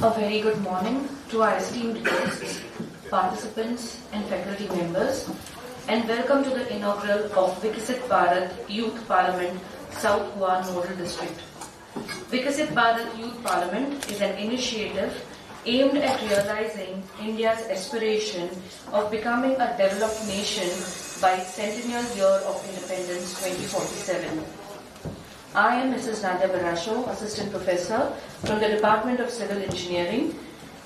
A very good morning to our esteemed guests, participants and faculty members, and welcome to the inaugural of Viksit Bharat Youth Parliament, South Goa Nodal District. Viksit Bharat Youth Parliament is an initiative aimed at realizing India's aspiration of becoming a developed nation by centennial year of independence 2047. I am Mrs. Nadia Barasho, Assistant Professor from the Department of Civil Engineering,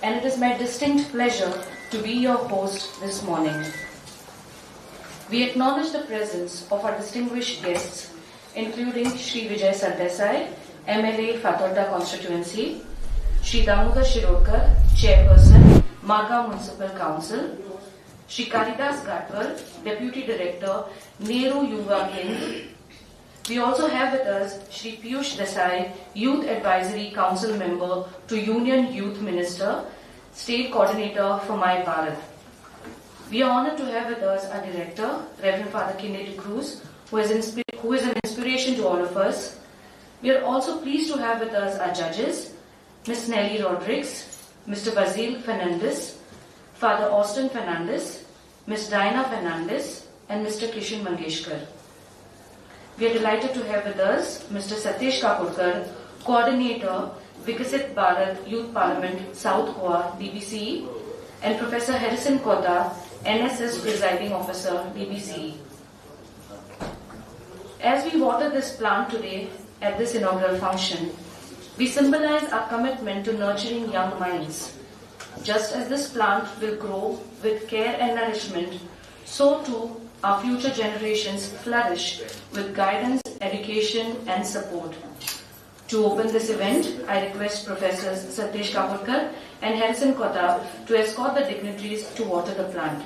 and it is my distinct pleasure to be your host this morning. We acknowledge the presence of our distinguished guests, including Shri Vijay Sardesai, MLA Fatorda Constituency, Shri Damodar Shirodkar, Chairperson, Margao Municipal Council, Shri Kalidas Ghatwal, Deputy Director, Nehru Yuva Kendra. We also have with us Shri Piyush Desai, Youth Advisory Council Member to Union Youth Minister, State Coordinator for My Bharat. We are honored to have with us our Director, Reverend Father Kennedy Cruz, who is an inspiration to all of us. We are also pleased to have with us our judges, Ms. Nelly Rodrigues, Mr. Basil Fernandez, Father Austin Fernandez, Ms. Diana Fernandez, and Mr. Kishan Mangeshkar. We are delighted to have with us Mr. Satish Kakodkar, Coordinator, Viksit Bharat Youth Parliament, South Goa, DBCE, and Professor Harrison Kota, NSS Presiding Officer, DBCE. As we water this plant today at this inaugural function, we symbolize our commitment to nurturing young minds. Just as this plant will grow with care and nourishment, so too our future generations flourish with guidance, education, and support. To open this event, I request Professors Satish Kakodkar and Harrison Kota to escort the dignitaries to water the plant.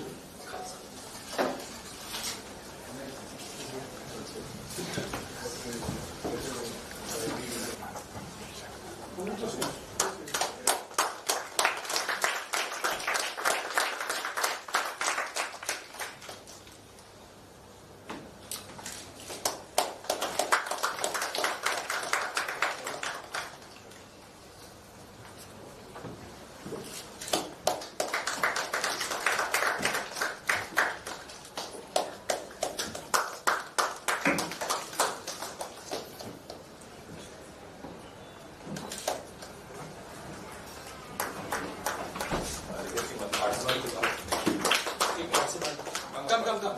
Come.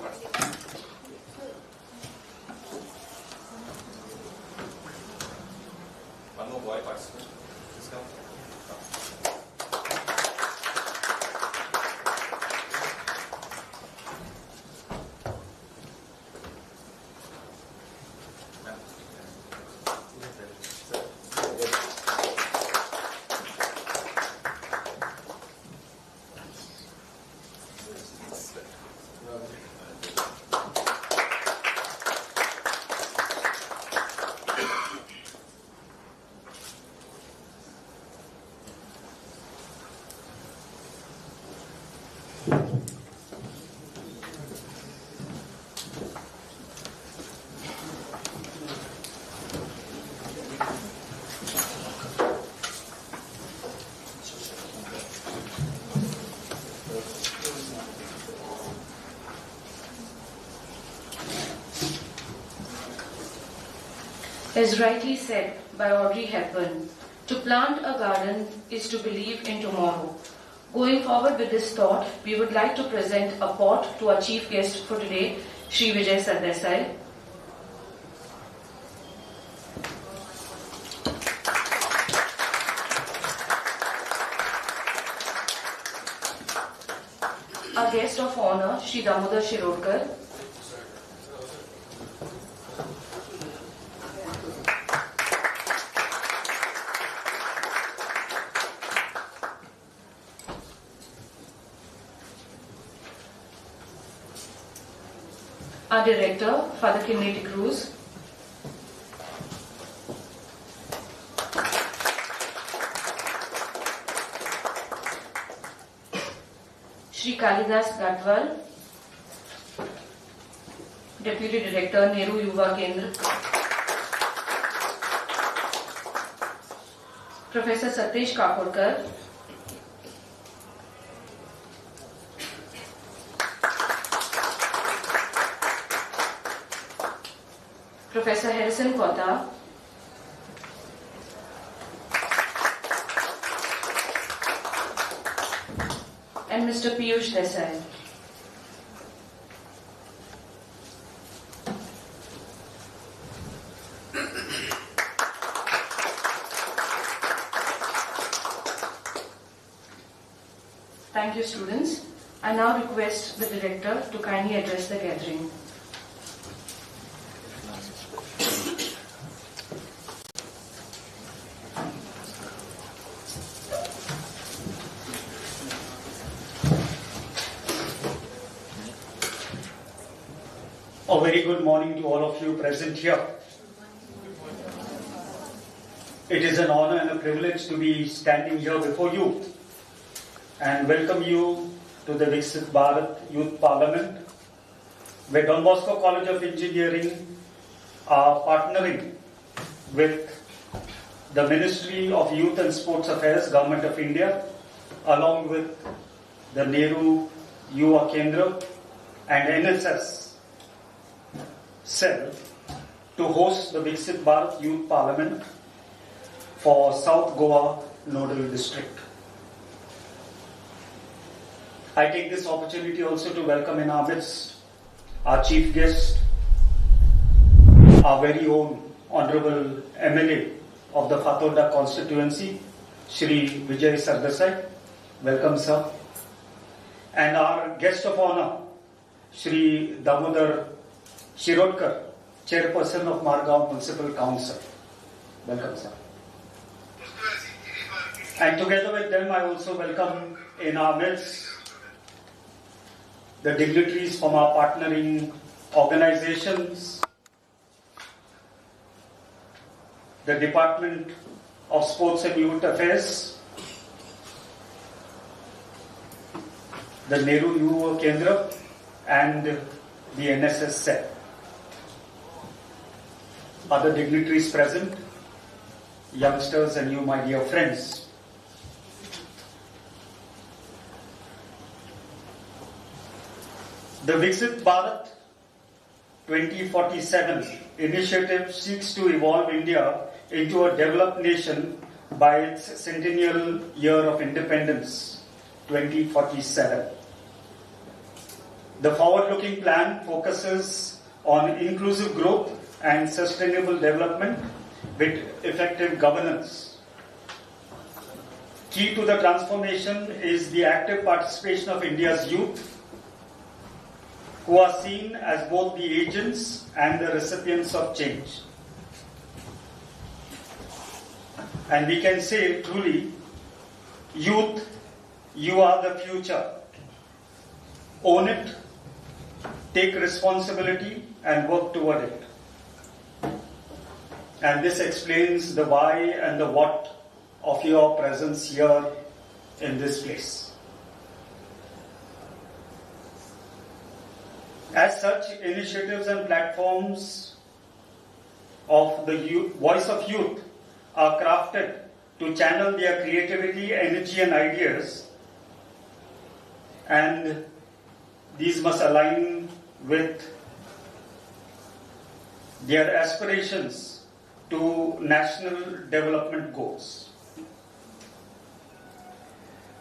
One more boy participant. Please come. As rightly said by Audrey Hepburn, to plant a garden is to believe in tomorrow. Going forward with this thought, we would like to present a pot to our chief guest for today, Shri Vijay Sardesai. Our guest of honor, Shri Damodar Shirodkar. Our Director, Father Kennedy Cruz. Shri Kalidas Ghatwal, Deputy Director, Nehru Yuva Kendra. Professor Satish Kakodkar, Professor Harrison Kota, and Mr. Piyush Desai. Thank you, students. I now request the director to kindly address the gathering. A very good morning to all of you present here. It is an honor and a privilege to be standing here before you and welcome you to the Viksit Bharat Youth Parliament, where Don Bosco College of Engineering are partnering with the Ministry of Youth and Sports Affairs, Government of India, along with the Nehru Yuva Kendra and NSS Cell to host the Viksit Bharat Youth Parliament for South Goa Nodal District. I take this opportunity also to welcome in our midst our chief guest, our very own Honorable MLA of the Fatorda constituency, Shri Vijay Sardesai. Welcome, sir. And our guest of honor, Shri Damodar Shirodkar, Chairperson of Margao Municipal Council. Welcome, sir. And together with them, I also welcome in our midst the dignitaries from our partnering organizations, the Department of Sports and Youth Affairs, the Nehru Yuva Kendra, and the NSS Cell. Other dignitaries present, youngsters and you, my dear friends. The Viksit Bharat 2047 initiative seeks to evolve India into a developed nation by its centennial year of independence, 2047. The forward-looking plan focuses on inclusive growth and sustainable development with effective governance. Key to the transformation is the active participation of India's youth, who are seen as both the agents and the recipients of change. And we can say truly, youth, you are the future. Own it, take responsibility and work toward it. And this explains the why and the what of your presence here in this place. As such, initiatives and platforms of the Voice of Youth are crafted to channel their creativity, energy and ideas, and these must align with their aspirations to national development goals.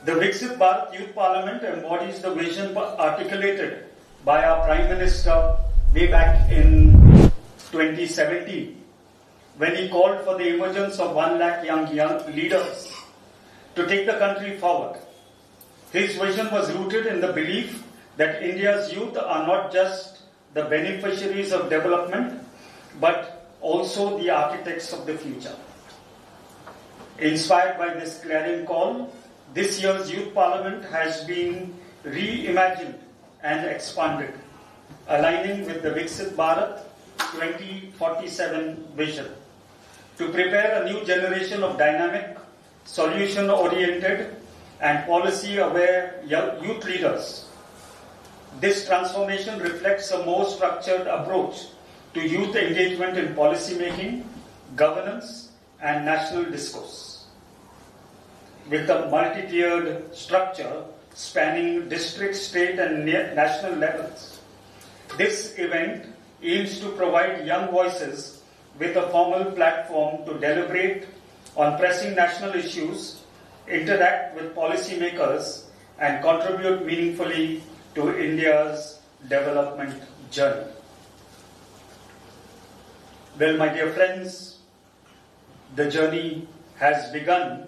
The Viksit Bharat Youth Parliament embodies the vision articulated by our Prime Minister way back in 2017, when he called for the emergence of 1 lakh young leaders to take the country forward. His vision was rooted in the belief that India's youth are not just the beneficiaries of development, but also the architects of the future. Inspired by this clarion call, this year's Youth Parliament has been reimagined and expanded, aligning with the Viksit Bharat 2047 vision to prepare a new generation of dynamic, solution-oriented and policy-aware youth leaders. This transformation reflects a more structured approach to youth engagement in policy making, governance and national discourse. With a multi-tiered structure spanning district, state and national levels, this event aims to provide young voices with a formal platform to deliberate on pressing national issues, interact with policymakers, and contribute meaningfully to India's development journey. Well, my dear friends, the journey has begun.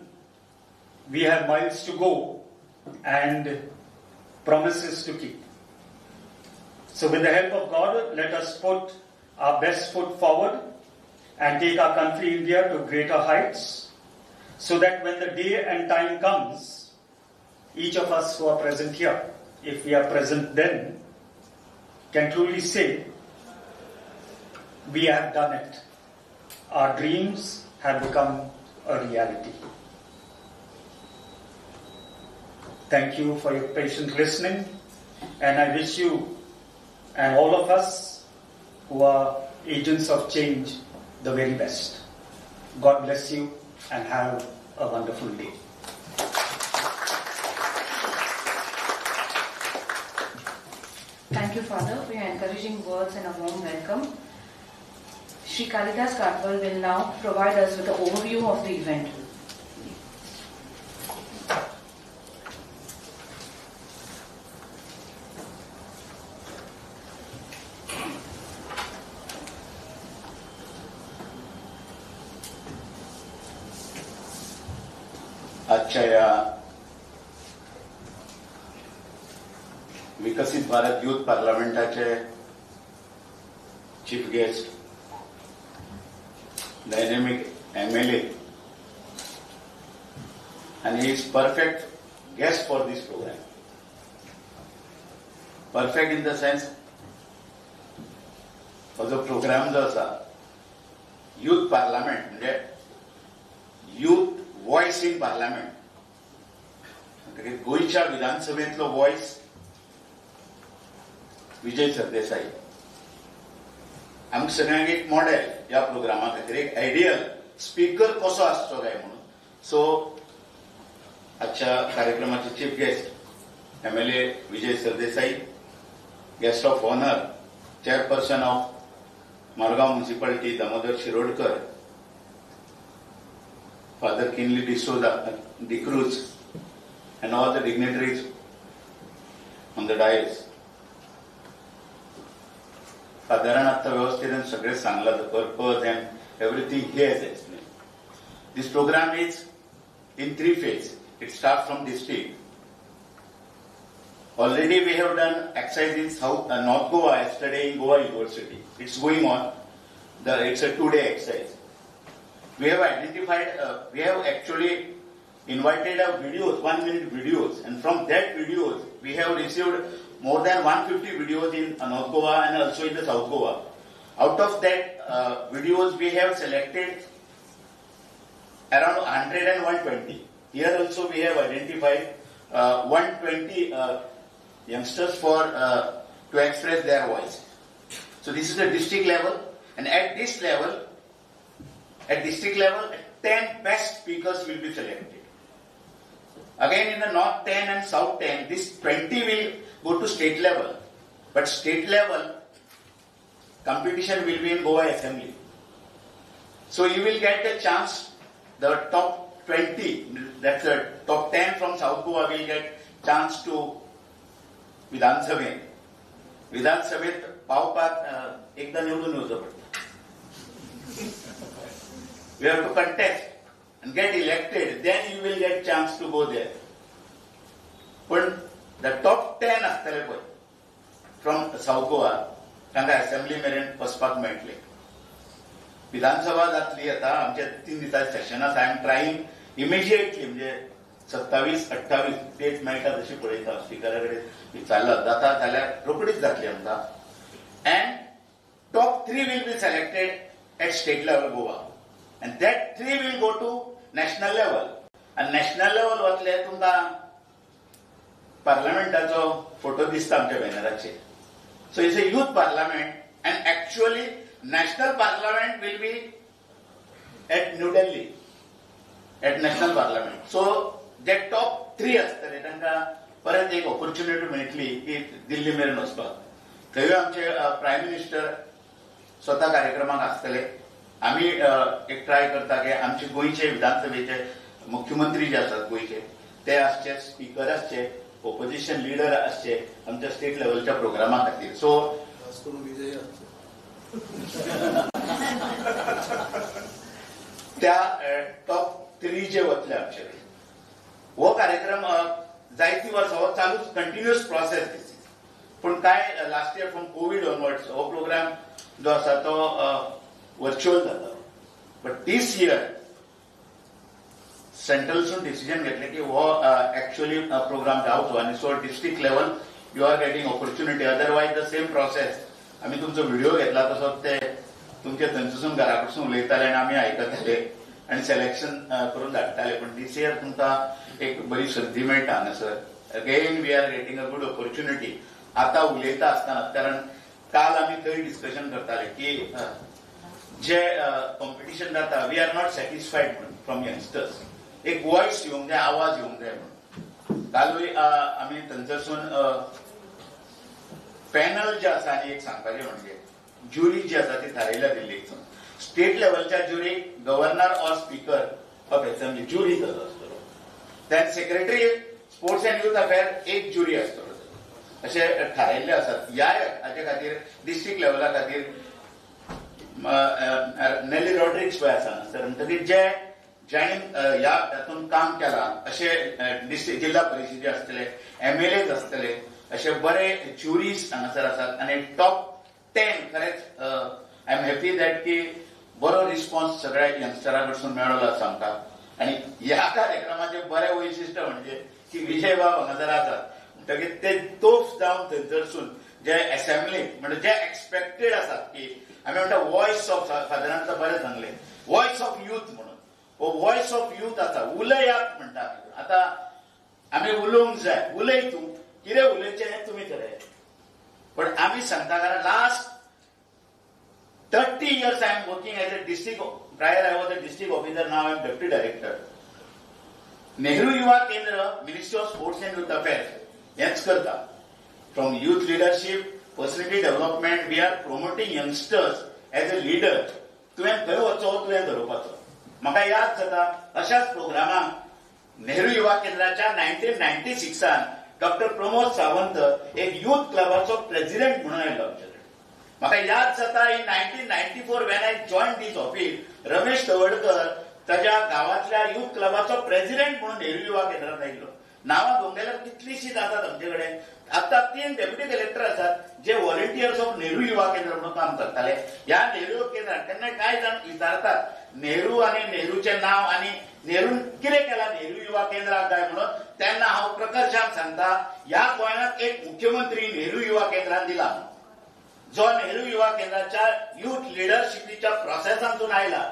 We have miles to go and promises to keep. So with the help of God, let us put our best foot forward and take our country India to greater heights, so that when the day and time comes, each of us who are present here, if we are present then, can truly say, we have done it. Our dreams have become a reality. Thank you for your patient listening, and I wish you and all of us who are agents of change the very best. God bless you and have a wonderful day. Thank you, Father, for your encouraging words and a warm welcome. Shri Kalidas Katwal will now provide us with an overview of the event. आजच्या या विकसित Bharat youth पार्लमेंटाचे chief guest, dynamic MLA आनी is perfect guest for this programme. Perfect in the sense हो जो programme जो आसा youth parliament म्हणजे युथ वॉयस इन पार्लमेंट, गोंयच्या विधानसभेंतलो वॉयस विजय सरदेसाई. आमकां सगळ्यांक एक मॉडेल ह्या प्रोग्रामा खातीर, एक आयडियल स्पीकर कसो आसचो काय म्हणून. सो आजच्या कार्यक्रमाचे chief guest MLA Vijay Sardesai, guest of honour chairperson of Margao municipality Damodar Shirodkar, Father Kinley D'Souza, D'Cruz, and all the dignitaries on the dais. साधारण आता व्यवस्थेने सगळे सांगला, the purpose and everything he has explain. This programme is in three phase. It start from district. Already we have done exercise in South North Goa yesterday in Goa University. It's going on. It's a 2-day exercise. We have identified, we have actually invited our videos, 1-minute videos, and from that videos we have received more than 150 videos in North Goa and also in the South Goa. Out of that videos we have selected around 100 and 120. Here also we have identified 120 youngsters for to express their voice. So this is the district level, and at this level, at district level, 10 best speakers will be selected. Again in the North 10 and South 10, this 20 will go to state level. But state level competition will be in Goa Assembly. So you will get the chance, the top 20, that's the top 10 from South Goa will get chance to Vidhan Sabha. Vidhan Sabhet पावपाक एकदा निवडून येवचो पडटा. We have to contest and get elected, then you will get chance to go there. पण the top 10 आसतले पळय from South Goa, तांकां assembly मेरेन वचपाक मेळटले. विधानसभा जातली आतां आमच्या 3 दिसांचे सेशन आसा. I am trying immediately, म्हणजे 27 28 डेट मेळटा तशी पळयता, स्पिकरा कडेन विचारला जाता जाल्यार रोखडीच जातली आमकां. And top 3 will be selected at state level Goa, and that 3 will go to national level. And national level वतले तुमकां पार्लमेंटाचो फोटो दिसता आमच्या बॅनराचेर. So it's a youth parliament, and actually national parliament will be at New Delhi, at national parliament. So J top 3 आसतले तांकां परत एक opportunity मेळटली की दिल्ली मेरेन वचपाक. थंय आमचे प्रायम मिनिस्टर स्वता कार्यक्रमाक आसतले. आमी एक ट्राय करता की आमचे गोंयचे विधानसभेचे मुख्यमंत्री जे आसात गोंयचे ते आसचे, स्पीकर आसचे, ओपोजिशन लिडर आसचे आमच्या स्टेट लेवलच्या प्रोग्रामा खातीर. सो त्या टॉप 3 जे वतले आमचे कडेन हो कार्यक्रम जायती वर्सां हो चालूच कंटिन्युअस प्रोसेस दिस. पूण काय last year from Covid onwards हो प्रोग्राम जो आसा तो वर्च्युअल जाता. बट दीस इयर सेंट्रलसून डिसिजन घेतलें की हो एक्च्युअली प्रोग्राम जावचो आनी so district level you are getting opportunity. Otherwise the same process आमी तुमचो व्हिडिओ घेतला तसो ते तुमचे थंयसून घरा कडसून उलयताले आनी आमी आयकताले आनी सिलेक्शन करून धाडटाले. पण दीस इयर तुमकां एक बरी संदी मेळटा हांगासर. Again we are getting a good opportunity. आतां उलयता आसतना, कारण काल आमी थंय डिस्कशन करताले की जे कॉम्पिटिशन जाता we are not satisfied म्हणून फ्रॉम यंगस्टर्स. एक वॉयस येवंक जाय, आवाज येवंक जाय म्हणून. कालूय आमी थंयसरसून पॅनल जे आसा आनी एक सांगपाचें म्हणजे ज्युरी जी आसा ती थारयल्या दिल्लीक. स्टेट लेवलच्या ज्युरीक governor or speaker of assembly jury ताजो आसतलो. Then secretary sports and youth affair एक ज्युरी आसतलो. अशें थारायल्ले आसात. ह्या हाचे खातीर डिस्ट्रिक्ट लेवला खातीर नेली रॉड्रिक्स पळय आसा सर. म्हणटकीर जे जाणीं ह्या तातूंत काम केलां अशे डिस्ट्रिक्ट जिल्हा परिशदे आसतले, एमएलएज आसतले, अशे बरे ज्युरीज हांगासर आसात. आनी टॉप 10 खरेंच I am happy that की बरो रिस्पॉन्स सगळ्या यंगस्टरा कडसून मेळ्ळो आसा आमकां. आनी ह्या कार्यक्रमाचें बरें वैशिश्ट म्हणजे की विजय बाब हांगासर आसात म्हणटकीर ते तोफ जावन थंयसरसून जे एसेंब्ली म्हणजे जे एक्सपेक्टेड आसात की आमी म्हणटा वॉयस ऑफ, फादरान बरें सांगलें, वॉयस ऑफ यूथ म्हणून. हो वॉयस ऑफ यूथ आसा, उलयात म्हणटा आमी. आतां आमी उलोवंक जाय, उलय तूं, कितें उलयचें हें तुमी थरयात. पण आमी सांगता कारण last 30 years I am working as a district, prior I was a district officer, now I am deputy director. Nehru Yuva Kendra, ministry of sports and youth affairs हेंच करता. From youth leadership, personality development, we are promoting youngsters as a leader. तुवें खंय वचो तुवें धरोवपाचो. म्हाका याद जाता अशाच प्रोग्रामाक नेहरू युवा केंद्राच्या 1996 डॉक्टर प्रमोद सावंत एक युथ क्लबाचो प्रेसिडेंट म्हणून आयलो आमचे कडेन. म्हाका याद जाता in 1994 when I join this office, Ramesh Tawadkar ताज्या गांवांतल्या युथ क्लबाचो प्रेसिडेंट म्हणून नेहरू युवा केंद्रात आयिल्लो. नांवां घेवंक गेल्यार कितलींशींच आसात आमचे कडेन. आतां 3 डेप्युटी कलेक्टर आसात जे व्हॉलंटियर्स ऑफ नेहरू युवा केंद्र म्हणून काम करताले. ह्या नेहरू युवा केंद्रात तेन्ना कांय जाण विचारतात नेहरू आनी नेहरूचें नांव आनी नेरून कितें केलां नेहरू युवा केंद्राक काय म्हणून, तेन्ना हांव प्रकर्शान सांगता ह्या गोंयांत एक मुख्यमंत्री नेहरू युवा केंद्रान दिला जो नेहरू युवा केंद्राच्या युथ लिडरशिपीच्या प्रोसेसांतून आयला.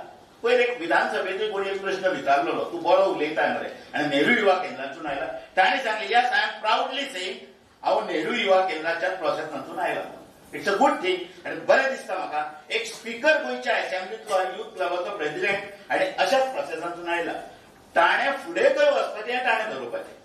पयर एक विधानसभेचो कोणी एक प्रश्न विचारलेलो, तूं बरो उलयता मरे आनी नेहरू युवा केंद्रांतून आयला. ताणें सांगलें yes I am proudly saying हांव नेहरू युवा केंद्राच्या प्रोसेसांतून आयला. It's a good thing. आनी बरें दिसता म्हाका एक स्पीकर गोंयच्या असेंब्लीतलो युथ क्लबाचो प्रेसिडेंट आनी अशाच प्रोसेसांतून आयला. ताणें फुडें खंय वचपाचें हें ताणें धरोवपाचें.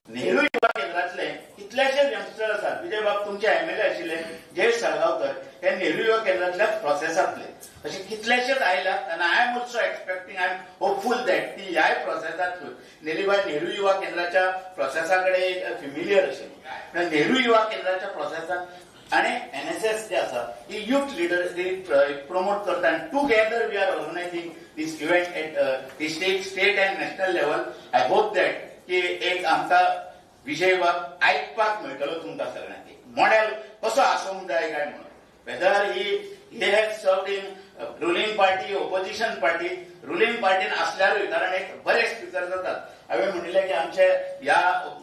नेहरू युवा केंद्रांतले कितलेशेच यंगस्टर आसात. विजय बाब तुमचे एमएलए आशिल्ले जयेश साळगांवकर हे नेहरू युवा केंद्रांतल्या प्रोसेसांतले अशे कितलेशेच आयल्यात. आनी I am also expecting, I am hopeful that की ह्याय प्रोसेसांतून नेलीबाय नेहरू युवा केंद्राच्या प्रोसेसा कडेन फेमिलियर अशें नेहरू युवा केंद्राच्या प्रोसेसांत आनी एनएसएस जे आसा ही युथ लिडर प्रमोट करता. आनी together we are organising this event at district, state and national level. I hope that की एक आमकां विजय बाब आयकपाक मेळटलो तुमकां सगळ्यांक मॉडेल कसो आसूंक जाय काय म्हणून. Whether he has served in ruling party, opposition party, ruling पार्टीन आसल्यारूय कारण एक बरे स्पिकर जातात. हांवें म्हणिल्लें की आमचे ह्या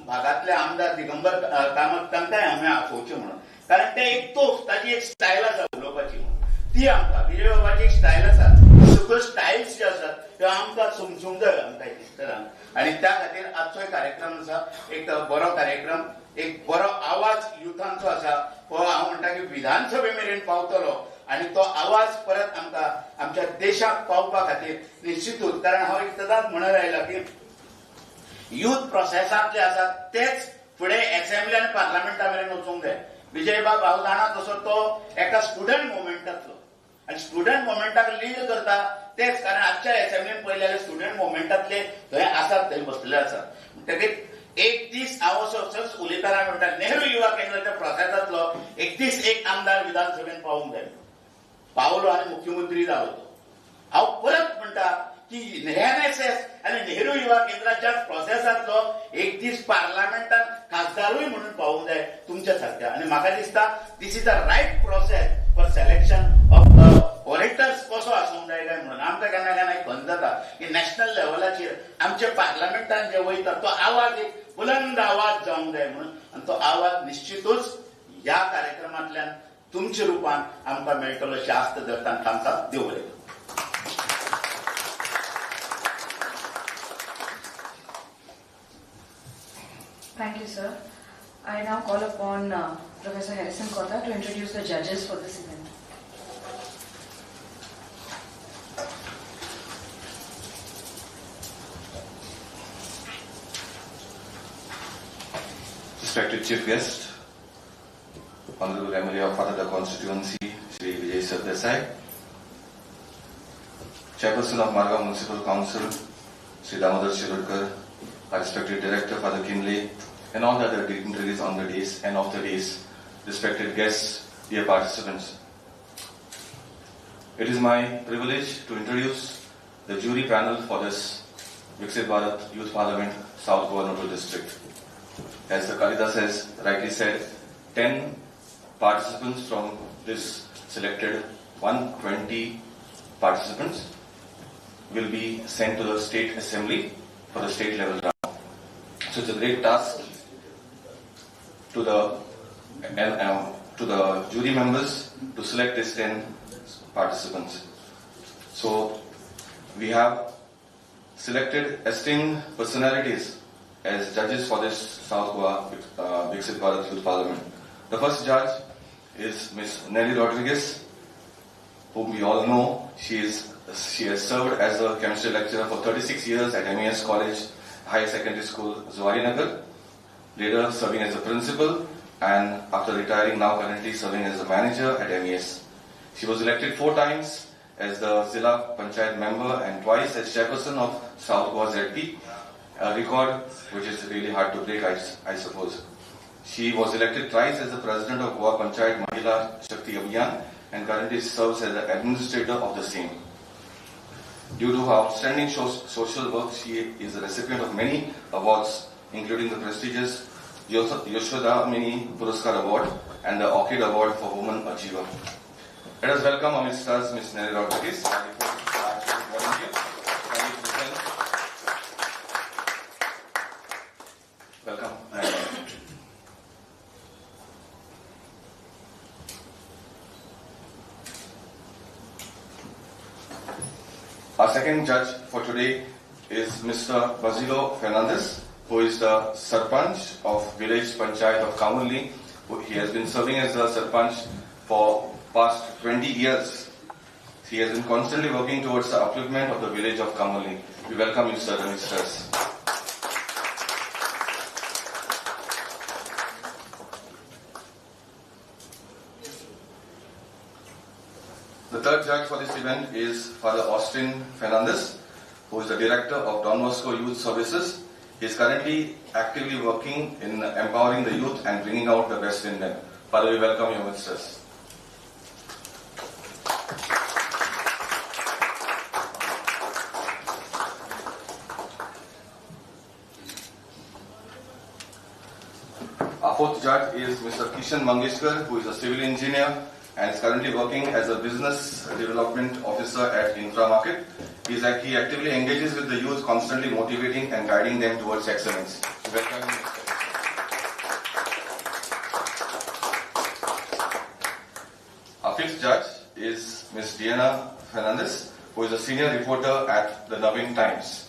भागांतले आमदार दिगंबर कामत तांकांय हांवें आफोवचें म्हणून, कारण ते एक तोफ, ताजी एक स्टायल आसा उलोवपाची म्हणून ती आमकां विजय बाबाची एक स्टायल आसा. सगळ्यो स्टायल्स ज्यो आसात त्यो आमकां समजूंक जाय आमकां यंगस्टरांक. आनी त्या खातीर आजचो कार्यक्रम आसा एक बरो कार्यक्रम, एक बरो आवाज युथांचो आसा. हो हांव म्हणटा की विधानसभे मेरेन पावतलो आनी तो आवाज परत आमकां आमच्या देशाक पावपा खातीर निश्चितूच. कारण हांव एक सदांच म्हणत आयला की युथ प्रोसेसांतले आसात तेच फुडें एसेंब्ली आनी पार्लमेंटा मेरेन वचूंक जाय. विजय बाब हांव जाणा तसो तो एका स्टुडंट मुवमेंटांतलो आनी स्टुडंट मुवमेंटाक लीड करता तेच, कारण आजच्या एसेंब्लीन पळयलें जाल्यार स्टुडंट मुवमेंटांतले थंय आसात, थंय बसलेले आसात. म्हणटकीर एक दीस हांव असो उलयतना म्हणटा नेहरू युवा केंद्राच्या प्रोसेसांतलो एक दीस एक आमदार विधानसभेन पावूंक जाय, पावलो आनी मुख्यमंत्री जालो तो. हांव परत म्हणटा की एनएसएस आनी नेहरू युवा केंद्राच्या प्रोसेसांतलो एक दीस पार्लमेंटान खासदारूय म्हणून पावूंक जाय तुमच्या सारक्या. आनी म्हाका दिसता this is the right process for selection of orators कसो आसूंक जाय काय म्हणून. आमकां केन्ना केन्ना खंत जाता की नॅशनल लेवलाचेर आमच्या पार्लमेंटान जे वयता तो आवाज एक बुलंद आवाज जावंक जाय म्हणून, आनी तो आवाज निश्चितूच ह्या कार्यक्रमांतल्यान तुमच्या रुपान आमकां मेळटलो अशी आस्त धरता आमकां देव बरें. Thank you, sir. I now call upon Professor Harrison Kotha to introduce the judges for this event. Respected Chief Guest, Honorable MLA of Fatorda Constituency, Shri Vijay Sardesai, Chairperson of Margao Municipal Council, Shri Damodar Shirodkar, our respected Director, Father Kinley, and all the other dignitaries on the dais and off the dais, respected guests, dear participants. It is my privilege to introduce the jury panel for this Viksit Bharat Youth Parliament, South Goa Nodal District. As the Kalidas has rightly said, 10 participants from this selected 120 participants will be sent to the State Assembly for the state level round. So it's a great task to the jury members to select these 10 participants. So we have selected esteemed personalities as judges for this South Goa Viksit Bharat Youth Parliament. The first judge is Ms. Nelly Rodriguez, whom we all know. She has served as a chemistry lecturer for 36 years at MES College, Higher Secondary School, Zuarinagar, later serving as a principal, and after retiring, now currently serving as a manager at MES. She was elected 4 times as the Zilla Panchayat member and twice as chairperson of South Goa ZP, a record which is really hard to break, I suppose. She was elected thrice as the president of Goa Panchayat Mahila Shakti Abhiyan and currently serves as the administrator of the same. Due to her outstanding social work, she is the recipient of many awards, including the prestigious Yashodamini Puraskar Award and the Orchid Award for Women Achiever. Let us welcome amidst us Ms. Nelly Rodriguez. Welcome. Our second judge for today is Mr. Basilio Fernandez, who is the Sarpanch of village Panchayat of Camurlim. He has been serving as the Sarpanch for past 20 years. He has been constantly working towards the upliftment of the village of Camurlim. We welcome you, sir and Mrs. The third judge for this event is Father Austin Fernandez, who is the director of Don Bosco Youth Services. He is currently actively working in empowering the youth and bringing out the best in them. Father, we welcome you amidst us. Our fourth judge is Mr. Kishan Mangeshkar, who is a civil engineer and is currently working as a business development officer at Inframarket. He actively engages with the youth, constantly motivating and guiding them towards excellence. Welcome, Mr. Our fifth judge is Ms. Diana Fernandez, who is a senior reporter at the Navin Times.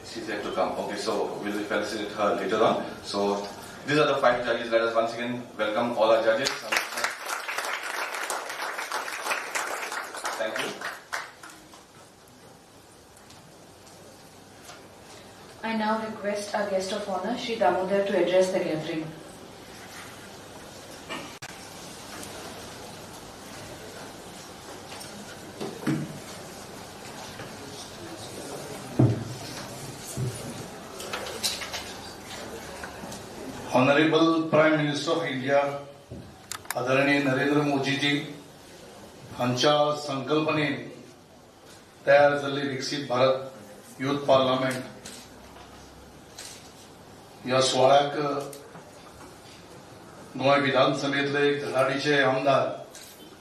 She's yet to come. Okay, so we'll felicitate her later on. So these are the 5 judges. Let us once again welcome all our judges. Thank you. I now request our guest of honor, Shri Damodar, to address the gathering. Honourable Prime Minister of India आदरणीय नरेंद्र मोदीजी हांच्या संकल्पनेन तयार जाल्ली विकसीत Bharat youth parliament ह्या सुवाळ्याक गोंय विधानसभेतले एक धडाडीचे आमदार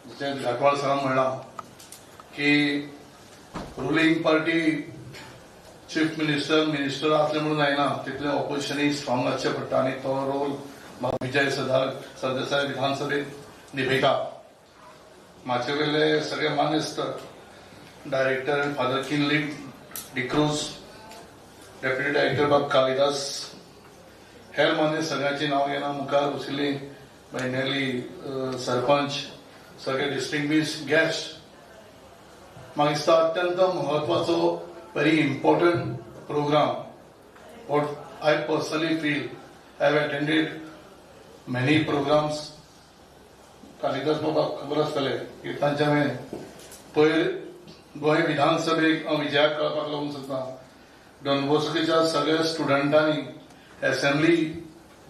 जशें घाटवाळ सरान म्हणलां की ruling party chief minister minister असले म्हणून जायना, तितलें ऑपोजिशनूय स्ट्रॉंग आसचें पडटा आनी तो रोल विजय सरदेसाय विधानसभेत निभयता. म्हाजे वयले सगळे मानेस्त director and father Kinley D'Cruz, deputy director बाब कालिदास, हेर मानेस्त सगळ्यांची नांव घेना. मुखार बशिल्ली बायनेली सरपंच, सगळे डिस्टिंग्विश गेस्ट. म्हाका दिसता अत्यंत म्हत्वाचो very important program. What I personally feel, I have attended many programs. Kalidas बाबा खबर आसतलें की तांच्या हांवें पयर गोंय विधानसभेक हांव विजयाक कळपाक लागूंक सोदतां. डॉन बॉस्कोच्या सगळ्या स्टुडंटांनी एसेंब्ली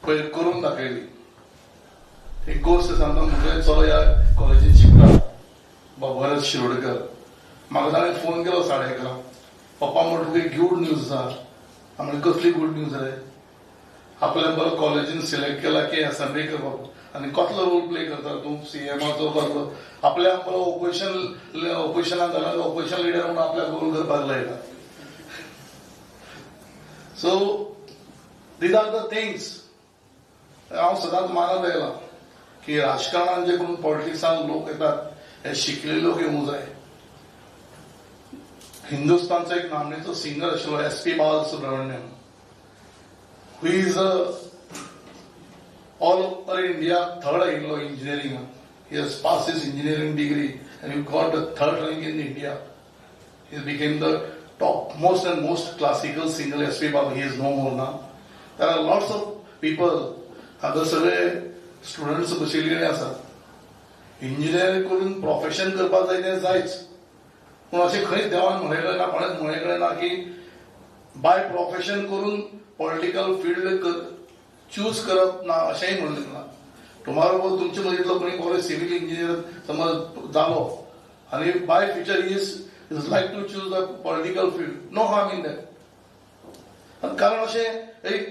पयर करून दाखयली. एक गोश्ट सांगता, म्हजे चलो ह्या कॉलेजीन शिकता भरत शिरोडकर, म्हाका ताणें फोन केलो 11:30, पप्पा म्हणटा तुका एक गुड न्यूज आसा. हांवें कसली गुड न्यूज रे? आपल्या बरो कॉलेजीन सिलेक्ट केला की एसेंब्ली करपाक आनी कसलो रोल प्ले करता तूं सीएमाचो कसलो आपल्या बरो ऑपोजिशनाक घाला, ऑपोजिशन लिडर म्हणून आपल्याक रोल करपाक लायता. So these are the things हांव सदांच मानत आयलां की राजकारणान जे करून पॉलिटिक्सान लोक येतात हे शिकलेले लोक येवंक जाय. हिंदुस्थानचो एक नामनेचो सिंगर आशिल्लो S P Balasubrahmanyam, who is all over India third आयिल्लो इंजिनियरिंगान. He has pass his engineering degree and he got the third rank in India. He became the top most and most classical singer S P Bal. He is no more now. There are lots of people. हांगा सगळे students बशिल्ले कडेन आसात. Engineering करून profession करपाक जाय तें जायच, पूण अशें खंयच देवान म्हणिल्लें ना, कोणेच म्हणिल्लें ना की बाय प्रोफेशन करून पॉलिटिकल फिल्ड चूज करप ना, अशेंय म्हणलें ना. टुमारो तुमचे मदींतलो कोणी बरो सिव्हील इंजिनियर समज जालो आनी by future is like to choose the political field, no harm in that. कारण अशें एक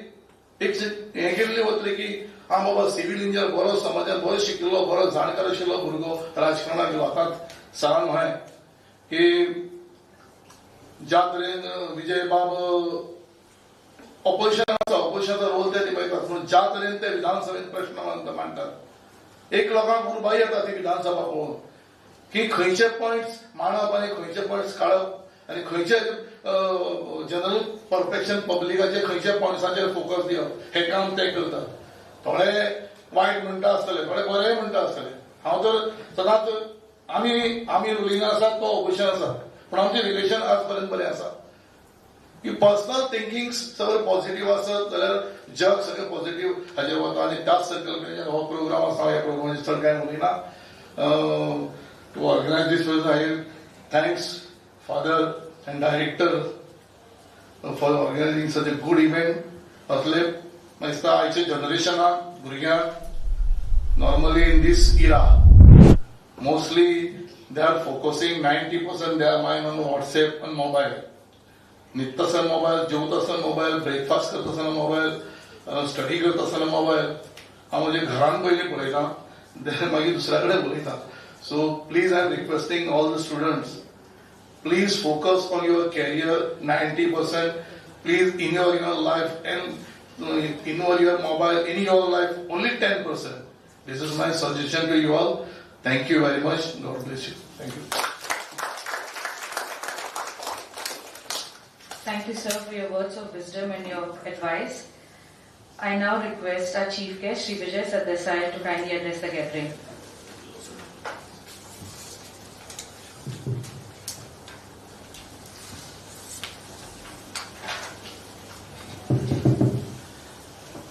एक हें केल्लें वतलें की आं बाबा सिव्हील इंजिनियर बरो समाजान बरो शिकिल्लो बरो जाणकार आशिल्लो भुरगो राजकारणाक गेलो. आतां सरान म्हळें की ज्या तरेन विजय बाब ऑपोजिशन आसा, ऑपोजिशनाचो रोल ते निभायतात, पूण ज्या तरेन ते विधानसभेत प्रश्न मांडटात एक लोकांक उर्बाय येता ती विधानसभा पळोवन की खंयचे पॉयंट्स मांडप आनी खंयचे पॉयंट्स काडप आनी खंयचे जनरल परफेक्शन पब्लिकाचे खंयचे पॉयंट्साचेर फोकस दिवप हें काम ते करतात. थोडे वायट म्हणटा आसतले, थोडे बरें म्हणटा आसतले. हांव तर सदांच आमी रुलिंगान आसात, तो ऑपोजिशन आसा, पूण आमचें रिलेशन आज पर्यंत बरें आसा. की पर्सनल थिंकींग सगळें पॉझिटिव्ह आसत जाल्यार जग सगळें पॉझिटिव्ह हाजेर वता. आनी त्याच संकल्पनेचेर हो प्रोग्राम आसा. ह्या प्रोग्रामाचेर चड कांय उलयना. To organise this was I thanks father and director for organising such a good event. असले म्हाका दिसता आयच्या जनरेशनाक भुरग्यांक normally in this era mostly they are focusing 90% their mind on WhatsApp and mobile. न्हिदता आसतना मोबायल, जेवता आसतना मोबायल, ब्रेकफास्ट करता आसतना मोबायल, स्टडी करता आसतना मोबायल. हांव म्हज्या घरान पयलीं पळयतां, मागीर दुसऱ्या कडेन उलयतां. So please I am requesting all the students, please focus on your career 90%. Please involve your life and involve your mobile in your life only 10%. This is my suggestion to you all. Thank you very much. God bless you. Thank you. Thank you, sir, for your words of wisdom and your advice. I now request our chief guest, Shri Vijay Sardesai, to kindly address the gathering.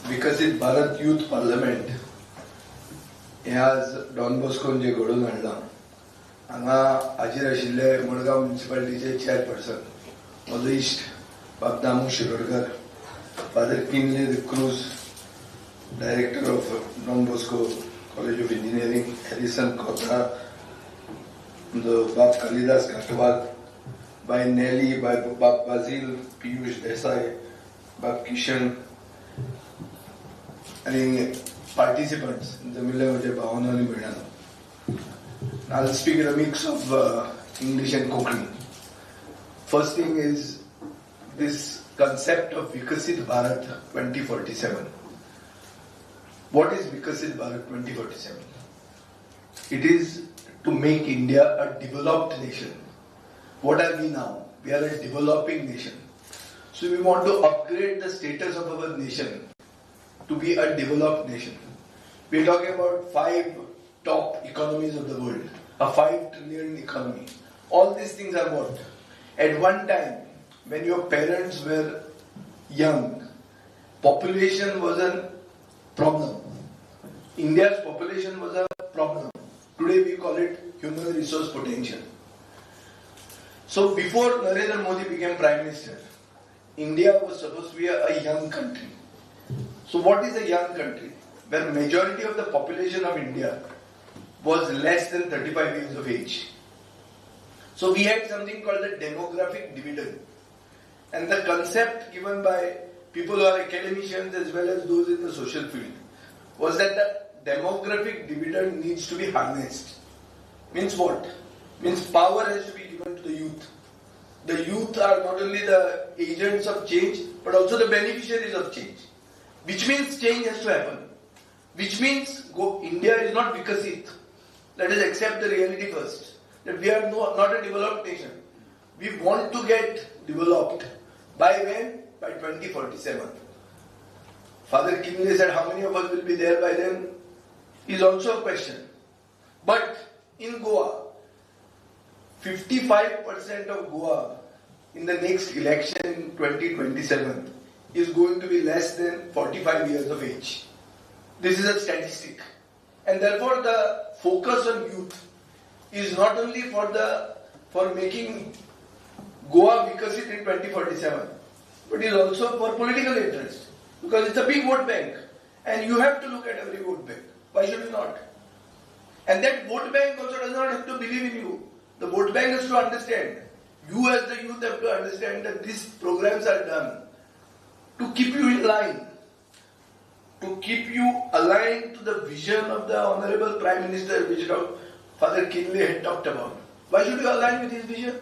Viksit Bharat Youth Parliament हें आज don बॉस्कोन जे घडोवन हाडलां, हांगा हाजीर आशिल्ले Madgaon म्युनिसिपालिटीचे chairperson म्हजो इश्ट बाब Damu Shirodkar, father Kinley cruise, Director of Don Bosco College of Engineering, Harrison Kota, the Bab Kalidas Ghatwal, by Nelly, by Bab Basil, Piyush Desai, Bab Kishan, and participants जमिल्ले म्हजे भावना आनी भयणांनो. I'll speak in a mix of English and Konkani. First thing is this concept of Vikasit Bharat 2047. What is Vikasit Bharat 2047? It is to make India a developed nation. What are we now? We are a developing nation. So we want to upgrade the status of our nation to be a developed nation. We are talking about 5 top economies of the world, a 5 trillion economy. All these things are what? At one time, when your parents were young, population was a problem. India's population was a problem. Today we call it human resource potential. So before Narendra Modi became Prime Minister, India was supposed to be a young country. So what is a young country? Where majority of the population of India was less than 35 years of age. So we had something called the demographic dividend. And the concept given by people who are academicians as well as those in the social field was that the demographic dividend needs to be harnessed. Means what? Means power has to be given to the youth. The youth are not only the agents of change, but also the beneficiaries of change. Which means change has to happen. Which means India is not Vikasit. Let us accept the reality first. That we are not a developed nation. We want to get developed. By when? By 2047. Father Kinley said, how many of us will be there by then? Is also a question. But in Goa, 55% of Goa in the next election in 2027 is going to be less than 45 years of age. This is a statistic. And therefore the focus on youth is not only for making Goa Vikasit in 2047, but is also for political interest. Because it's a big vote bank. And you have to look at every vote bank. Why should you not? And that vote bank also does not have to believe in you. The vote bank has to understand. You as the youth have to understand that these programs are done to keep you in line, to keep you aligned to the vision of the Honorable Prime Minister, which Father Kinley had talked about. Why should you align with his vision?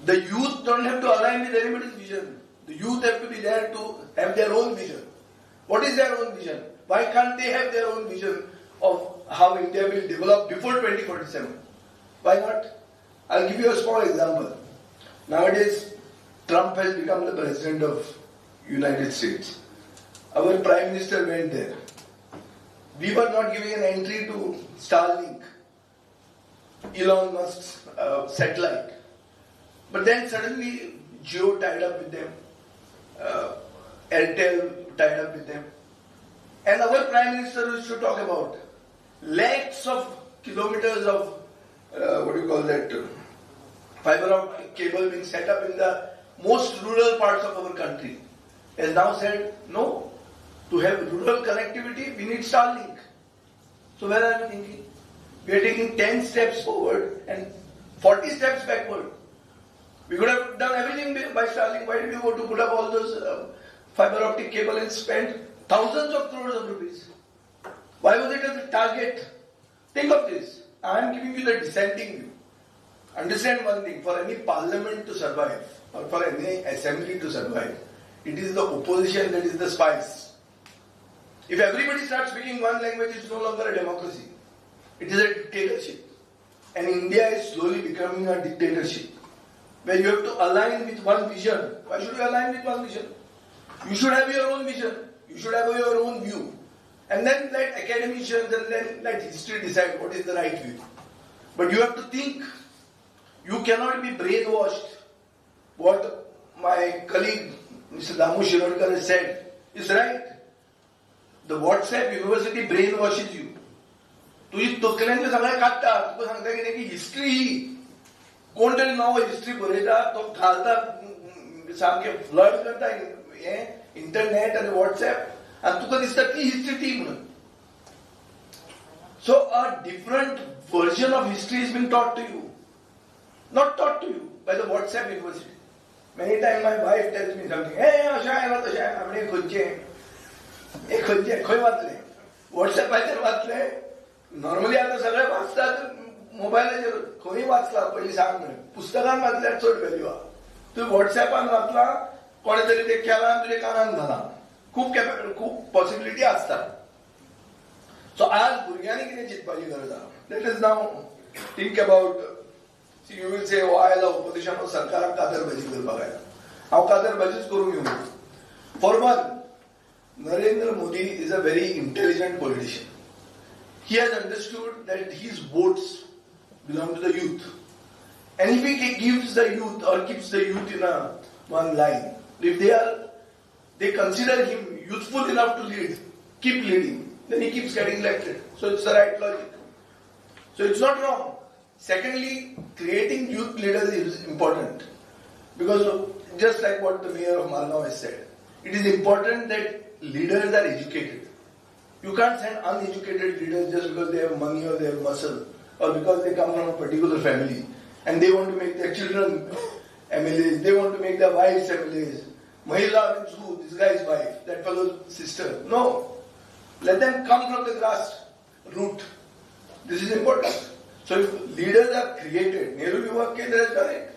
The youth don't have to align with anybody's vision. The youth have to be there to have their own vision. What is their own vision? Why can't they have their own vision of how India will develop before 2047? Why not? I'll give you a small example. Nowadays, Trump has become the president of United States. Our Prime Minister went there. We were not giving an entry to Starlink, Elon Musk's satellite. But then suddenly Jio tied up with them, Airtel tied up with them. And our Prime Minister used to talk about lakhs of kilometers of, fiber optic cable being set up in the most rural parts of our country. Has now said, no, to have rural connectivity, we need Starlink. So where are we thinking? We are taking 10 steps forward and 40 steps backward. We could have done everything by Starlink. Why did you go to put up all those fiber optic cable and spend thousands of crores of rupees? Why was it a target? Think of this. I am giving you the dissenting view. Understand one thing, for any parliament to survive or for any assembly to survive, it is the opposition that is the spice. If everybody starts speaking one language, it's no longer a democracy. It is a dictatorship. And India is slowly becoming a dictatorship, where you have to align with one vision. Why should you align with one vision? You should have your own vision. You should have your own view. And then let academicians and then let history decide what is the right view. But you have to think. You cannot be brainwashed. What my colleague, Mr. Damu Shirodkar, has said is right. The WhatsApp university brainwashes you. तुझी तकलेन सगळें काडटा, तुका सांगता कितें की history ही कोण तरी नवो हिस्ट्री बरयता, तो घालता सामकें फ्लड करता हें इंटरनेट आनी व्हॉट्सएप आनी तुका दिसता ती हिस्ट्री ती म्हणून. So a different version of history is being taught to you, not taught to you by the WhatsApp university. Many times my wife tells me something, hey, अशें आयलां तशें आयलां, म्हणजे खंयचें हे खंयचें खंय वाचलें, वॉट्सॅपाचेर वाचलें. नॉर्मली आतां सगळे वाचतात मोबायलाचेर, खंय वाचला पयलीं सांग म्हणून. पुस्तकान वाचल्यार चड व्हॅल्यू आहा. तुवें वॉट्सॅपान वाचलां, कोणें तरी तें केलां, तुज्या कानान घालां, खूब खूब पॉसिबिलिटी आसता. सो आज भुरग्यांनी कितें चिंतपाची गरज आहा. Let us now think about, you will say, हो आयला ऑपोजिशन, सरकाराक कादरबाजी करपाक आयला. हांव कादरबाजीच करूंक येवना. For one, Narendra Modi is a very intelligent politician. He has understood that his votes belong to the youth. And if he gives the youth or keeps the youth in a one line, if they consider him youthful enough to lead, keep leading, then he keeps getting elected. So it's the right logic. So it's not wrong. Secondly, creating youth leaders is important. Because just like what the mayor of Margao has said, it is important that leaders are educated. You can't send uneducated leaders just because they have money or they have muscle or because they come from a particular family and they want to make their children MLAs, they want to make their wives MLAs. Mahila means who? This guy's wife, that fellow's sister. No. Let them come from the grass root. This is important. So if leaders are created, Nehru Yuva Kendra has done it.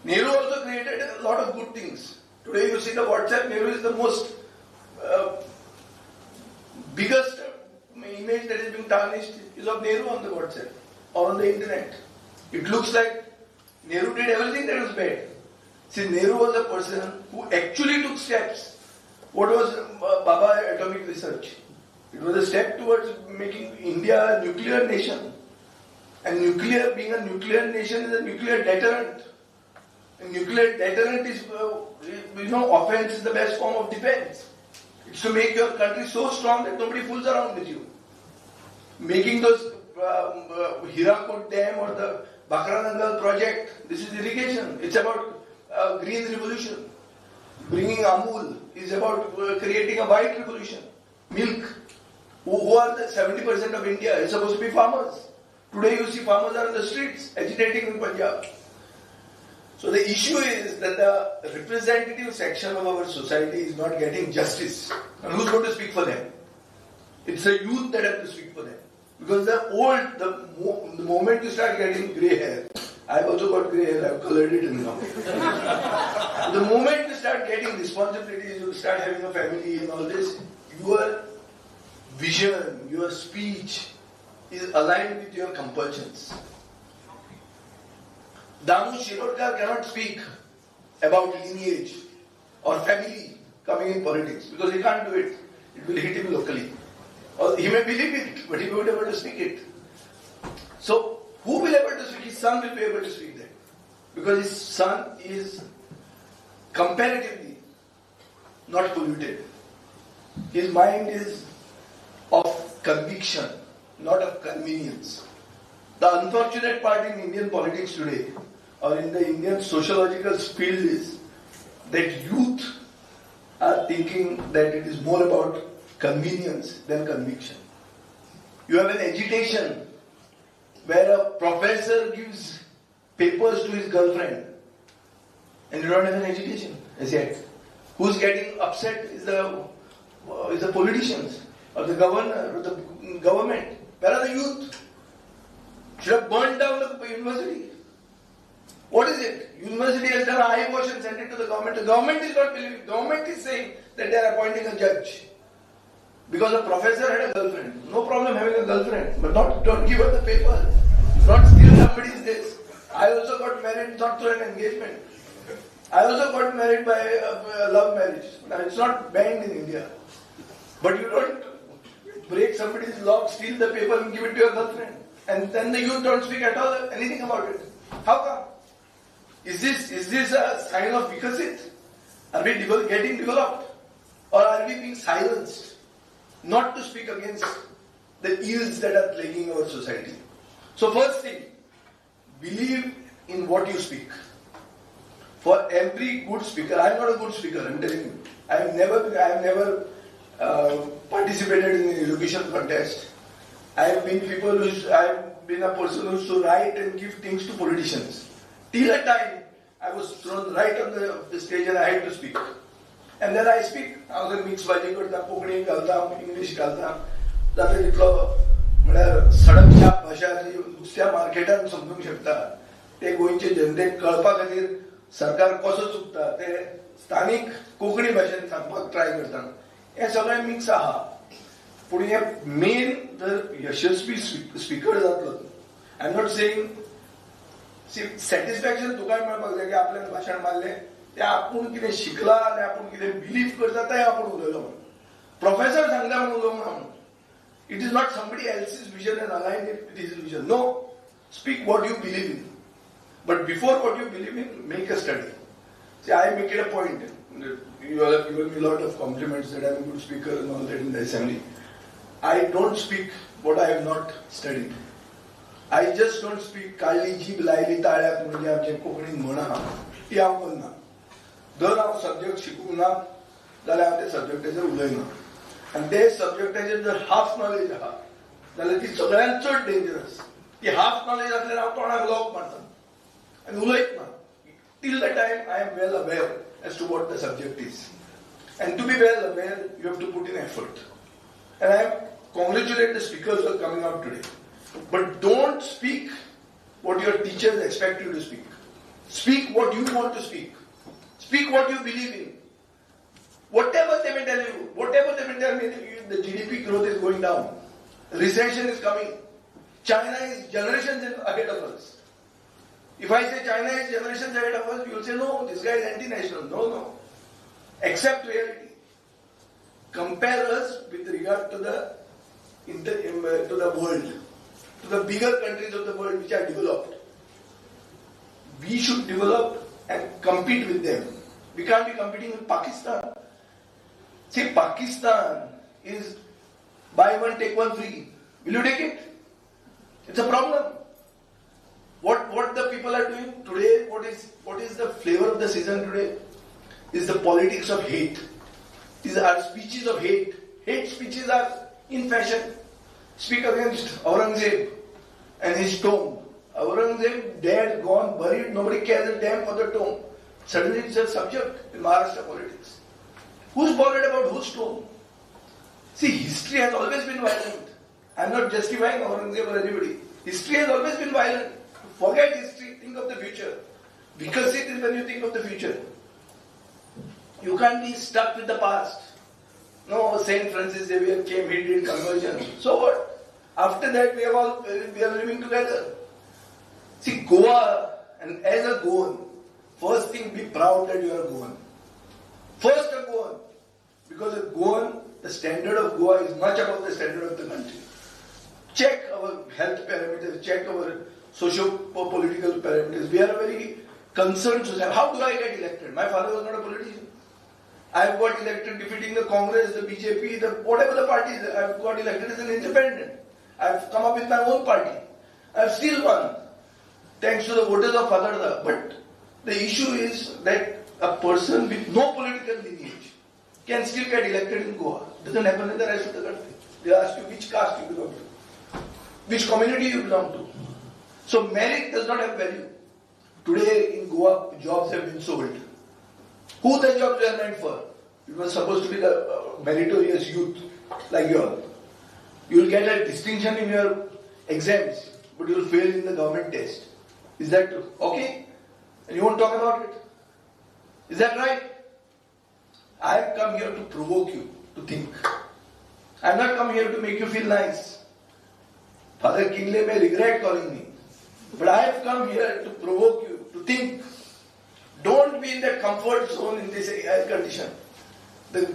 Nehru also created a lot of good things. Today you see the WhatsApp, Nehru is the most biggest image that is being tarnished is of Nehru on the WhatsApp or on the internet. It looks like Nehru did everything that was bad. See, Nehru was a person who actually took steps. What was Bhabha Atomic Research? It was a step towards making India a nuclear nation. And nuclear, being a nuclear nation is a nuclear deterrent. And nuclear deterrent is, offense is the best form of defense. It's to make your country so strong that nobody fools around with you. Making those Hirakud Dam or the Bhakra Nangal project, this is irrigation. It's about green revolution. Bringing Amul is about creating a white revolution. Milk. Who are the 70% of India is supposed to be farmers. Today you see farmers are on the streets agitating in Punjab. So the issue is that the representative section of our society is not getting justice. And who's going to speak for them? It's the youth that have to speak for them. Because the old, the moment you start getting grey hair, I've also got grey hair, I've colored it in now. The moment you start getting responsibilities, you start having a family and all this, your vision, your speech is aligned with your compulsions. Damu Shirodkar cannot speak about lineage or family coming in politics because he can't do it. It will hit him locally. Or he may believe it, but he won't be able to speak it. So, who will be able to speak? His son will be able to speak that. Because his son is comparatively not polluted. His mind is of conviction, not of convenience. The unfortunate part in Indian politics today, or in the Indian sociological field, is that youth are thinking that it is more about convenience than conviction. You have an agitation where a professor gives papers to his girlfriend, and you don't have an agitation as yet. Who's getting upset is the politicians or the governor or the government. Where are the youth? Should have burned down the university. What is it? University has done a high wash and sent it to the government. The government is not believing. Government is saying that they are appointing a judge. Because a professor had a girlfriend. No problem having a girlfriend. But don't give her the paper. Not steal somebody's this. I also got married not through an engagement. I also got married by a love marriage. Now, it's not banned in India. But you don't break somebody's lock, steal the paper and give it to your girlfriend. And then the youth don't speak at all, anything about it. How come? Is this a sign of Vikasit? Are we getting developed? Or are we being silenced? Not to speak against the ills that are plaguing our society. So first thing, believe in what you speak. For every good speaker, I am not a good speaker, I am telling you. I have never participated in the elocution contest. I have been a person who used to write and give things to politicians. Till a time, I was thrown right on the stage and I had to speak. And then I speak. हांव थंय mix भाजी करता, कोंकणी घालता, English घालता, जाता तितलो म्हळ्यार सडक छाप भाशा जी नुस्त्या मार्केटान समजूंक शकता ते गोंयचे जनतेक कळपा खातीर सरकार कसो चुकता ते स्थानीक कोंकणी भाशेन सांगपाक ट्राय करता. हें सगळें मिक्स आहा. पूण हें मेन जर यशस्वी स्पिकर जातलो, I am not saying satisfaction तुकाय मेळपाक जाय की आपल्यान भाशण मारलें तें आपूण कितें शिकला आनी आपूण कितें बिलीव करता तें आपूण उलयलो म्हणून. प्रोफेसर सांगता म्हणून उलोवंक ना म्हणून. It is not somebody else's vision and align it with his vision. No, speak what you believe in. But before what you believe in, make a study. See, I make it a point. You all have given me a lot of compliments that I am a good speaker and all that in the assembly. I don't speak what I have not studied. I just don't speak काडली जीब लायली ताळ्याक म्हणजे आमचे कोंकणीन म्हण आहा ती हांव करना. जर हांव सब्जेक्ट शिकूंक ना जाल्यार हांव त्या सब्जेक्टाचेर उलयना. आनी ते सब्जेक्टाचेर जर हाफ नॉलेज आहा जाल्यार ती सगळ्यांत चड डेंजरस. ती हाफ नॉलेज आसल्यार हांव तोंडाक लॉक मारता आनी उलयत ना. Till the time I am well aware as to what the subject is. And to be well aware, you have to put in effort. And I congratulate the speakers for coming out today. But don't speak what your teachers expect you to speak. Speak what you want to speak. Speak what you believe in. Whatever they may tell you, whatever they may tell me, the GDP growth is going down. Recession is coming. China is generations ahead of us. If I say China is generations ahead of us, you will say, no, this guy is anti-national. No, no. Accept reality. Compare us with regard to the world, to the bigger countries of the world which are developed. We should develop and compete with them. We can't be competing with Pakistan. See, Pakistan is buy one, take one free. Will you take it? It's a problem. What the people are doing today, what is the flavor of the season today, is the politics of hate. These are speeches of hate. Hate speeches are in fashion. Speak against Aurangzeb and his tomb. Aurangzeb dead, gone, buried, nobody cares a damn for the tomb. Suddenly it's a subject in Maharashtra politics. Who's bothered about whose tomb? See, history has always been violent. I'm not justifying Aurangzeb or anybody. History has always been violent. Forget history, think of the future. Because it is when you think of the future. You can't be stuck with the past. No, Saint Francis Xavier came, he did conversion. So what? After that, we are living together. See, Goa, and as a Goan, first thing, be proud that you are a Goan. First a Goan. Because a Goan, the standard of Goa is much above the standard of the country. Check our health parameters, check our socio-political parameters. We are a very concerned society. How do I get elected? My father was not a politician. I have got elected defeating the Congress, the BJP, the whatever the parties. I have got elected as an independent. I have come up with my own party. I have still won, thanks to the voters of Fatorda. But the issue is that a person with no political lineage can still get elected in Goa. Doesn't happen in the rest of the country. They ask you which caste you belong to, which community you belong to. So merit does not have value. Today in Goa, jobs have been sold. Who the jobs were meant for? It was supposed to be the meritorious youth like you all. You will get a distinction in your exams, but you will fail in the government test. Is that okay? And you won't talk about it. Is that right? I have come here to provoke you to think. I have not come here to make you feel nice. Father Kinley may regret calling me. But I have come here to provoke you to think. Don't be in that comfort zone in this air condition. The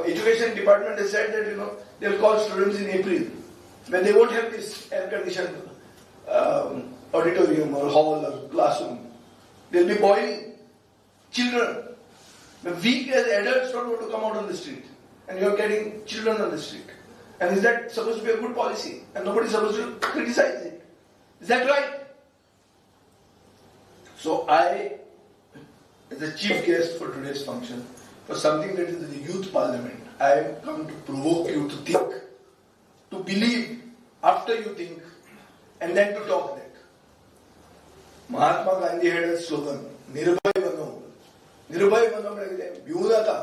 education department has said that, they will call students in April when they won't have this air conditioned auditorium or hall or classroom. They'll be boiling. Children. We as adults don't want to come out on the street. And you're getting children on the street. And is that supposed to be a good policy? And nobody's supposed to criticize it. Is that right? So I, as the chief guest for today's function, for something that is the youth parliament, I am come to provoke you to think, to believe after you think, and then to talk that. Mahatma Gandhi had a slogan, निर्भय बनो. निर्भय बनो म्हळ्यार कितें? भिवू नाका,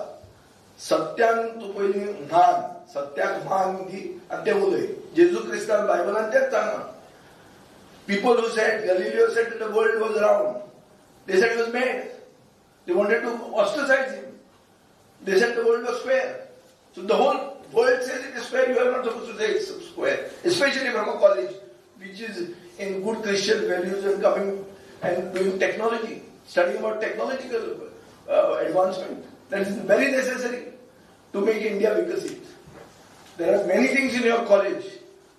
सत्यान तूं पयलीं मान, सत्याक मान दी आनी तें उलय. जेजू क्रिस्तान बायबलान तेंच सांगलां. People who said, Galileo said the world was round, they said he was mad. They wanted to ostracize him. They said the world was square. So the whole world says it is square, you are not supposed to say it's square. Especially from a college which is in good Christian values and coming and doing technology, studying about technological advancement. That is very necessary to make India Vikasit. There are many things in your college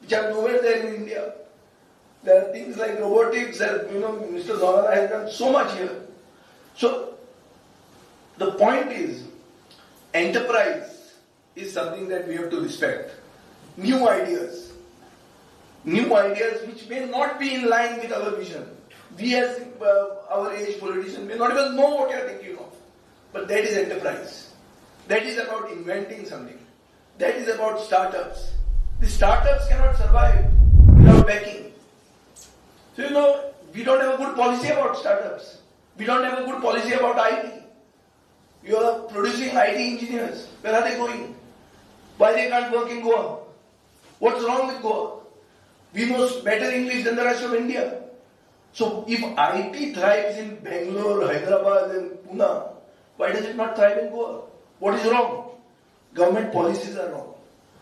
which are nowhere there in India. There are things like robotics, and you know, Mr. Zolana has done so much here. So the point is, enterprise is something that we have to respect. New ideas. New ideas which may not be in line with our vision. We as our age politicians may not even know what you are thinking of. But that is enterprise. That is about inventing something. That is about startups. The startups cannot survive without backing. So you know, we don't have a good policy about startups. We don't have a good policy about IT. You are producing IT engineers. Where are they going? Why they can't work in Goa? What's wrong with Goa? We know better English than the rest of India. So if IT thrives in Bangalore, Hyderabad and Pune, why does it not thrive in Goa? What is wrong? Government policies are wrong.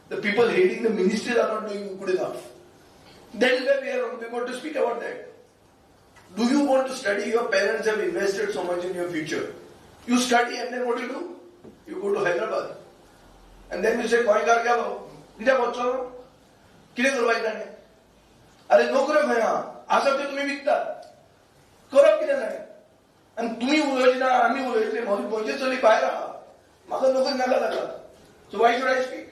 The people hating the ministries are not doing good enough. That is why we are wrong. We want to speak about that. Do you want to study? Your parents have invested so much in your future. You study and then what do you do? You go to Hyderabad. And then you say, गोंयकार गेलो, कित्याक वचचो? कितें करपाचें ताणें? अरे नोकऱ्यो खंय आहा? आसा त्यो तुमी विकतात. करप कितें ताणें? आनी तुमी उलयचे ना, आमी उलयतले. म्हजी गोंयची चली भायर आहा, म्हाका नोकरी नाका जाता. So why should I speak?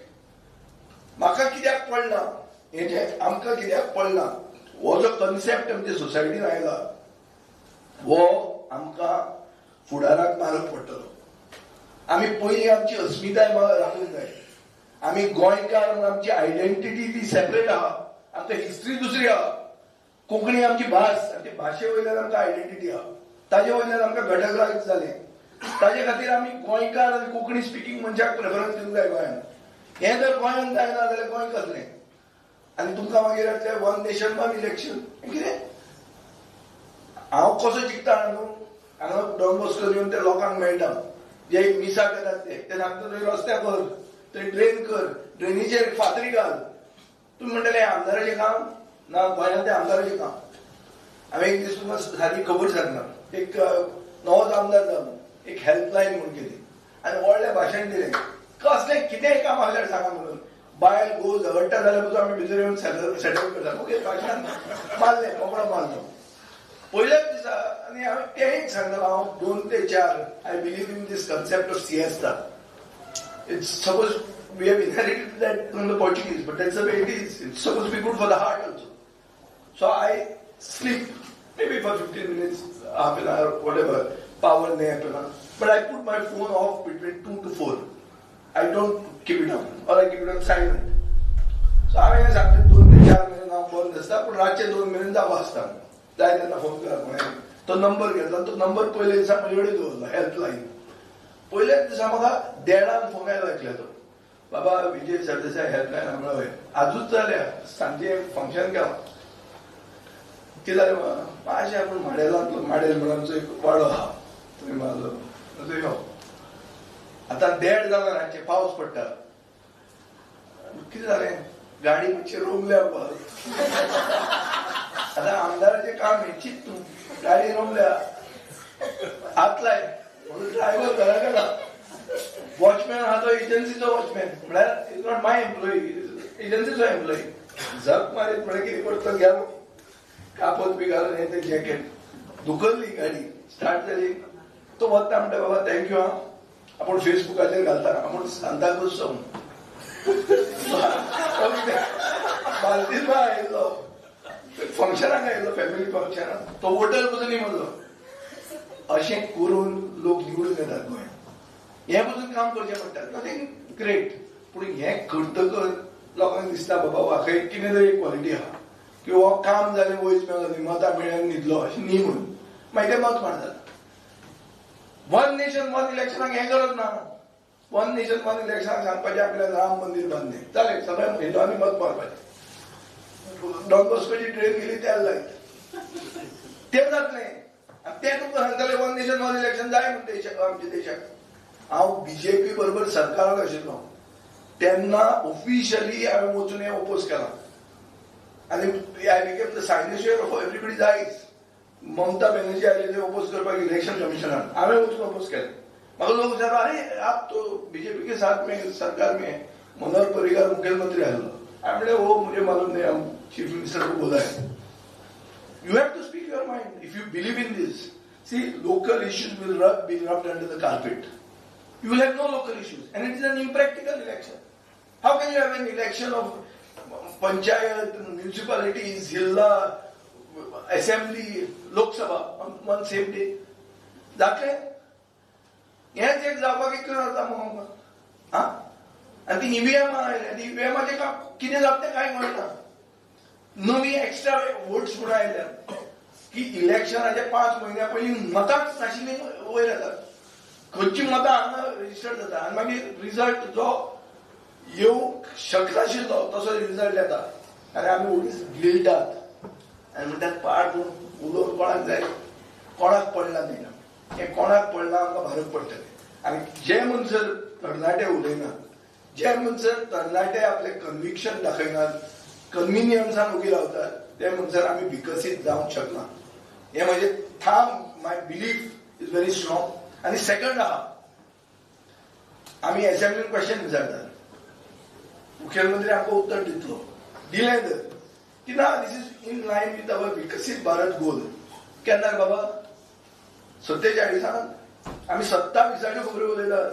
म्हाका कित्याक पडना हें जें आमकां कित्याक पडना हो जो कन्सेप्ट आमच्या सोसायटीन आयला हो आमकां फुडाराक मारक पडटलो. आमी पयलीं आमची अस्मिताय राखूंक जाय. आमी गोंयकार म्हणून आमची आयडेंटिटी ती सेपरेट आहा, आमकां हिस्ट्री दुसरी आहा. कोंकणी आमची भास, आमचे भाशे वयल्यान आमकां आयडेंटिटी आहा, ताजे वयल्यान आमकां घटक राज्य जालें. ताजे खातीर आमी गोंयकार आनी कोंकणी स्पिकींग मनशाक प्रेफरन्स दिवंक जाय गोंयांत. हें जर गोंयांत जायना जाल्यार गोंय कसलें? आनी तुमकां मागीर येतलें वन नेशन वन इलेक्शन. कितें हांव कसो जिखता न्हू? हांगा डॉन बॉस्को येवन त्या लोकांक मेळटा जे मिसाक येतात ते सांगता थंय रस्त्या कर, थंय ड्रेन कर, ड्रेनीचेर फातरी घाल. तुमी म्हणटले आमदाराचें काम ना, गोंयांत तें आमदाराचें काम. हांवें एक दीस तुमकां सादी खबर सांगना. एक नवोच आमदार जालो, एक हेल्पलायन म्हूण केली आनी व्हडलें भाशण दिलें, कसलें कितेंय काम आसल्यार सांगा म्हणून. बायल घोव झगडटा जाल्यार पसून आमी भितर येवन सेटल करता. ओके, भाशण मारलें, कोंकणो मारलो पयल्याच दिसा. आनी हांवें तेंय सांगता, हांव 2 ते 4 I believe in this concept of siesta. It's suppose we have inherited that from the Portuguese, but that's the way it is. It's suppose be good for the heart also. So I sleep maybe for 15 minutes, half an hour, whatever, power nap, but I put my phone off between 2 to 4. I don't keep it on, or I keep it on silent. So हांवें सांगता 2 ते 4 मेरेन हांव बंद आसता, पूण रातचे 2 मेरेन जागो आसता. जाय तेन्ना फोन करा कोणें. तो नंबर घेतला, तो नंबर पयले दिसा म्हजे कडेन दवरलो, हेल्पलायन. पयल्याच दिसा म्हाका 1:30 फोन आयलो एकल्याचो, बाबा विजय सरदेसाय हेल्पलायन. हांवें आजूच जाल्या, सांजे फंक्शन केलां. कितें जालें मातशें आपूण माडेलांतलो, माडेल म्हणून आमचो एक वाडो आहा थंय म्हाजो यो. आतां 1:30 जालां रातचें, पावस पडटा. कितें जालें, गाडी मातशी रोमल्या. आतां आमदाराचें काम हें चिंत तूं, गाडी रोमल्या, हात लाय म्हणून ड्रायव्हर घरा गेला. वॉचमॅन आहा तो एजन्सीचो वॉचमॅन, म्हळ्यार is not my employee, एजन्सीचो employee. झक मारीत म्हळ्यार कितें करता, गेलो कापोत बी घालून हें तें जॅकेट धुकल्ली, गाडी स्टार्ट जाली. तो वता म्हणटा, बाबा thank you आं, आपूण फेसबुकाचेर घालता, आपूण सांताक्रूज सावन बालदीस आयिल्लो फंक्शनाक आयिल्लो, फॅमिली फंक्शनाक, तो वोटर पसून म्हणलो. अशें करून लोक निवडून येतात गोंयांत. हें पसून काम करचें पडटा. Nothing great. पूण हें करतकच लोकांक दिसता बाबा म्हाका एक कितें तरी क्वॉलिटी आहा की हो काम जालें वयच मेळ्ळो न्ही, मतां मेळ्ळी न्हिदलो अशें न्ही म्हणून मागीर ते मत मारतात. वन नेशन वन इलेक्शनाक हें गरज ना. वन नेशन वन इलेक्शनाक सांगपाचें आपल्याक राम मंदीर बांदलें जालें, सगळ्या हिंदुआंनी मत मारपाचें. डॉन बॉस्कोची ट्रेन गेली तेल लायत तें जातलें. आनी तें तुमकां सांगताले वन नेशन वन इलेक्शन जाय म्हूण देशाक, आमच्या देशाक. हांव बीजेपी बरोबर सरकारान आशिल्लो तेन्ना ऑफिशियली हांवें वचून हें ओपोज केलां आनी I became the cynosure of everybody's eyes. Mamata Banerjee आयिल्ले ओपोज करपाक इलेक्शन कमिशनान, हांवें वचून ओपोज केलें. म्हाका लोक विचारता अरे आप तो बीजेपी के साथ में सरकार में, मनोहर पर्रीकर मुख्यमंत्री आयलो. हांवें म्हणलें वो मुझे मालूम नहीं, हम चीफ मिनिस्टर को बोला है. You have to speak your mind if you believe in this. See, local issues will be rubbed under the carpet. You will have no local issues and it is an impractical election. How can you have an election of panchayat, municipalities, zilla, assembly, Lok Sabha on one same day? जातलें हेंच एक जावपाक कितलें जाता मगो आमकां. आं, आनी ती ईव्हीएम आयल्या, ती ईव्हीएमाचें काम कितें जाता तें कांय कळना. नवी एक्स्ट्रा वोट्स म्हणून आयल्या की इलेक्शनाच्या 5 म्हयन्या पयलीं मतांच नाशिल्लीं वयर येतात. खंयची मतां हांगा रजिस्टर्ड जाता आनी मागीर रिजल्ट जो येवंक शकनाशिल्लो तसो रिजल्ट येता आनी आमी ओगीच गिळटात आनी म्हणटात पाड उलोवन कोणाक जाय, कोणाक पडला न्ही. हें कोणाक पडलां आमकां भारत पडटलें. आनी जे म्हणसर तरणाटे उलयनात, जे म्हणसर तरणाटे आपलें कन्विक्शन दाखयनात, कन्विनियन्सान उबी रावतात, ते म्हणसर आमी विकसीत जावंक शकना. हें म्हजें ठाम, my belief is very strong. आनी सेकंड आहा, आमी एसेंब्लीन क्वेश्चन विचारतात, मुख्यमंत्री आमकां उत्तर दितलो, दिलें तर की ना this is in line with our Viksit Bharat goal. केन्ना रे बाबा? 47 आमी 27 खबऱ्यो उलयतात.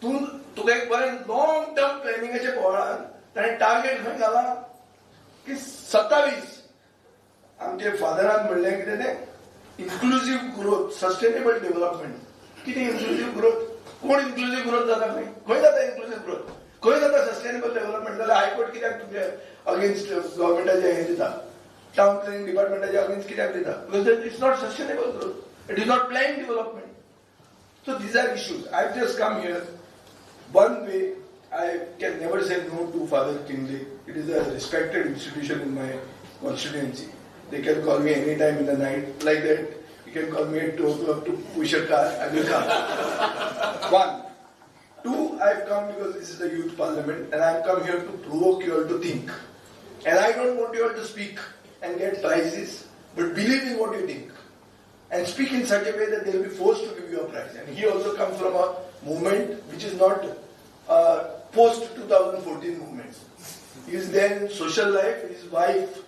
तूं तुका एक बरें लॉंग टर्म प्लॅनिंगाच्या बोवाळान ताणें टार्गेट खंय घाला की 27. आमचे फादरान म्हणलें कितें तें इन्क्लुजीव ग्रोथ, सस्टेनेबल डेव्हलपमेंट. कितें इन्क्लुजीव ग्रोथ? कोण इन्क्लुजीव ग्रोथ जाता? खंय खंय जाता इन्क्लुजीव ग्रोथ? खंय जाता सस्टेनेबल डेव्हलपमेंट? जाल्यार हायकोर्ट कित्याक तुमचे अगेन्स्ट गव्हर्मेंटाचे हें दिता, टावन प्लॅनिंग डिपार्टमेंटाचे अगेन्स्ट कित्याक दिता? Because it's not sustainable growth, it is not plan development. So these are issues. I have just come here one way. I can never say no to Father Kinley. It is a respected institution in my constituency. They can call me any time in the night. Like that, you can call me at 2 o'clock to push a car. I will come. 1. 2, I have come because this is the youth parliament and I have come here to provoke you all to think. And I don't want you all to speak and get prizes, but believe in what you think. And speak in such a way that they will be forced to give you a prize. And he also comes from a movement which is not post-2014 movement. He is there in social life. His wife,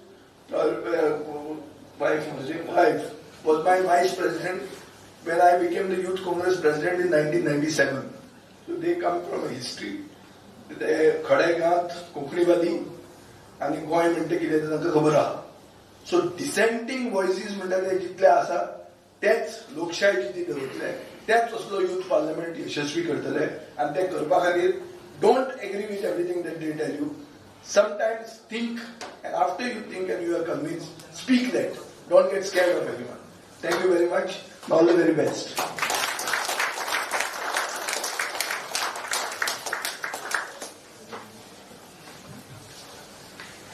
wife was my vice president when I became the Youth Congress president in 1997. So they come from a history. ते खडेगांत कोंकणीवादी आनी गोंय म्हणटा कितें तें तांकां खबर आहा. So डिसेंटींग voices म्हणटा ते जितले आसा तेच लोकशाय जी दवरतले, तेच असलो यूथ पार्लमेंट यशस्वी करतले. आनी तें करपा खातीर don't agree with everything that they tell you. Sometimes think, and after you think and you are convinced, speak that. Don't get scared of anyone. Thank you very much. All the very best.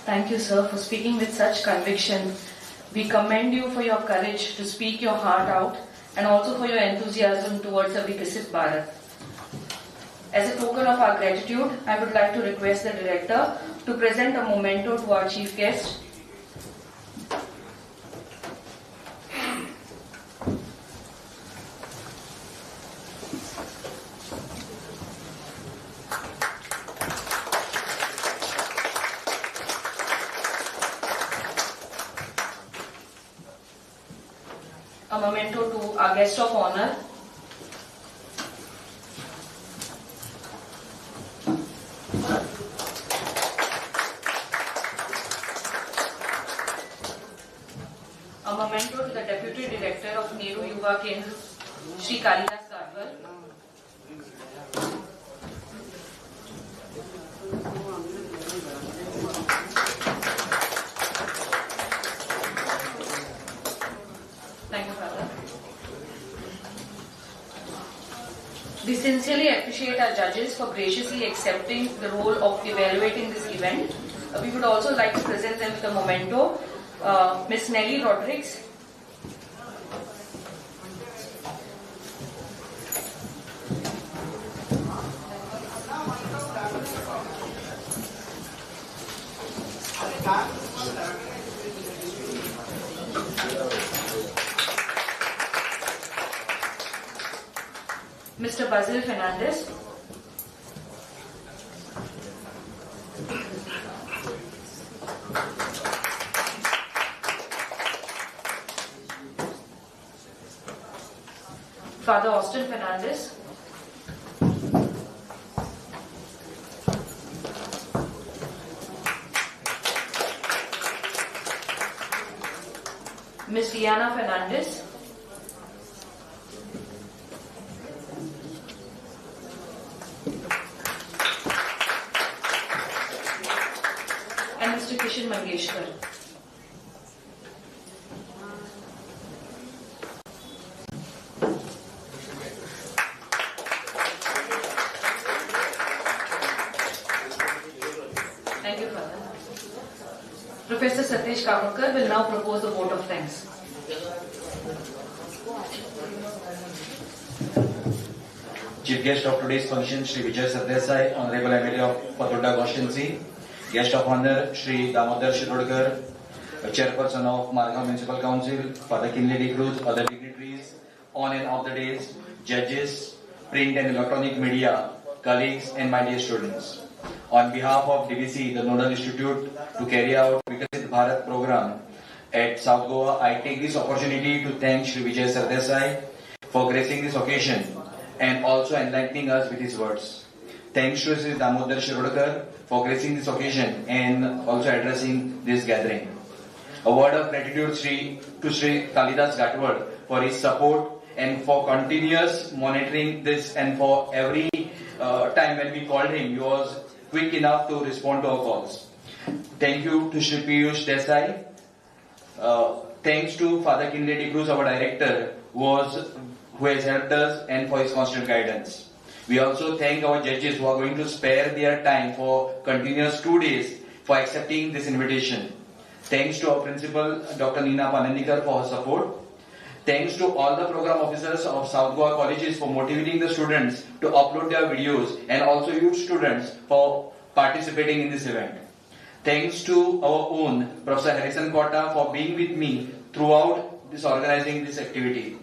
Thank you, sir, for speaking with such conviction. We commend you for your courage to speak your heart out and also for your enthusiasm towards a Viksit Bharat. As a token of our gratitude, I would like to request the director to present a memento to our chief guest. A memento to our guest of honor. A memento to the Deputy Director of Nehru Yuva Kendra, Shri Kalidas Gadwal. Thank you, Father. We sincerely appreciate our judges for graciously accepting the role of evaluating this event. We would also like to present them with a memento. Ms. Nelly Rodrigues. Mr. Basil Fernandez. Father Austin Fernandez. Ms. Liana Fernandez. And Mr. Kishan Mangeshkar. Thank you, Father. Professor Satish Kakodkar will now propose a vote of thanks. Chief guest of today's function, Shri Vijay Sardesai, Honorable MLA of Fatorda Constituency, Guest of Honor, Shri Damodar Shirodkar, Chairperson of Margao Municipal Council, Father Kinley D. Cruz, other dignitaries, on and off the days, judges, print and electronic media, colleagues and my dear students. On behalf of DBC, the Nodal Institute to carry out Viksit Bharat program at South Goa, I take this opportunity to thank Shri Vijay Sardesai for gracing this occasion and also enlightening us with his words. Thanks to Shri Damodar Shirodkar for gracing this occasion and also addressing this gathering. A word of gratitude to Shri Kalidas Ghatwal for his support and for continuous monitoring this, and for every time when we called him, he was quick enough to respond to our calls. Thank you to Shri Piyush Desai. Thanks to Father Kinley D. Cruz, our director, who has helped us and for his constant guidance. We also thank our judges who are going to spare their time for continuous 2 days for accepting this invitation. Thanks to our principal, Dr. Neena Panandikar, for her support. Thanks to all the program officers of South Goa colleges for motivating the students to upload their videos, and also youth students for participating in this event. Thanks to our own Professor Harrison Kota for being with me throughout this organizing this activity.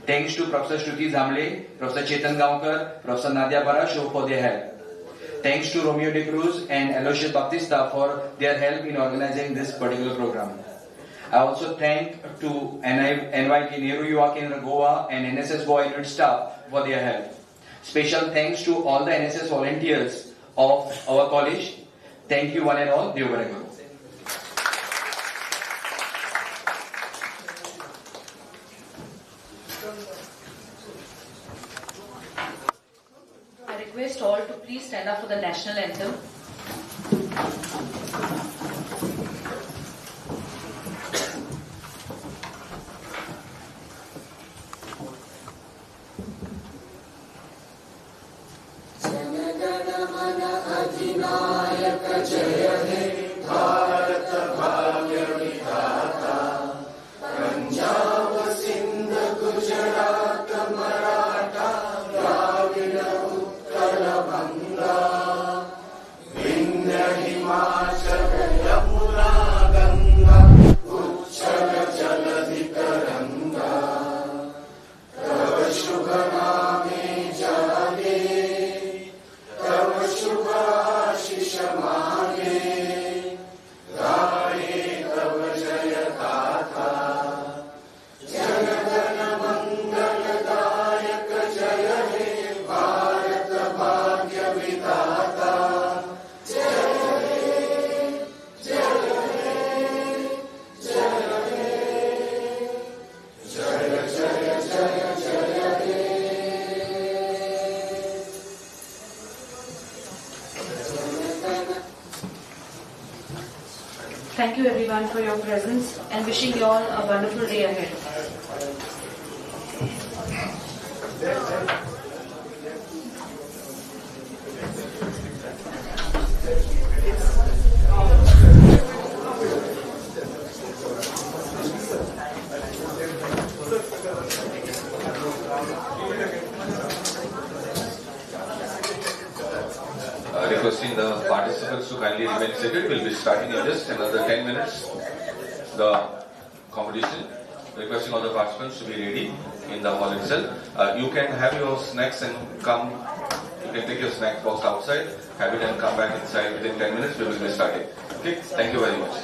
Thanks to Professor Shruti Zamle, Professor Chetan Gaonkar, Professor Nadia Barasho for their help. Thanks to Romeo De Cruz and Aloysius Baptista for their help in organizing this particular program. I also thank to NYK Nehru Yuva Kendra Goa and NSS Goa unit staff for their help. Special thanks to all the NSS volunteers of our college. Thank you one and all. Dev Bare Guru. I request all to please stand up for the national anthem. Thank you everyone for your presence and wishing you all a wonderful day ahead. Requesting the participants to kindly remain seated. We'll be starting in just another 10 minutes the competition. Requesting all the participants to be ready in the hall itself. You can have your snacks and come. You can take your snack box outside, have it and come back inside within 10 minutes. We will be starting. Okay? Thank you very much.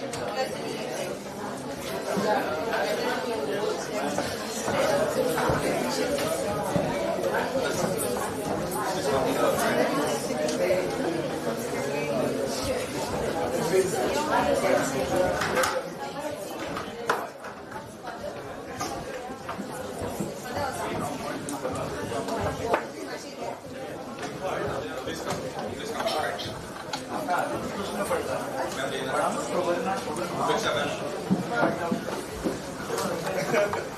Please come.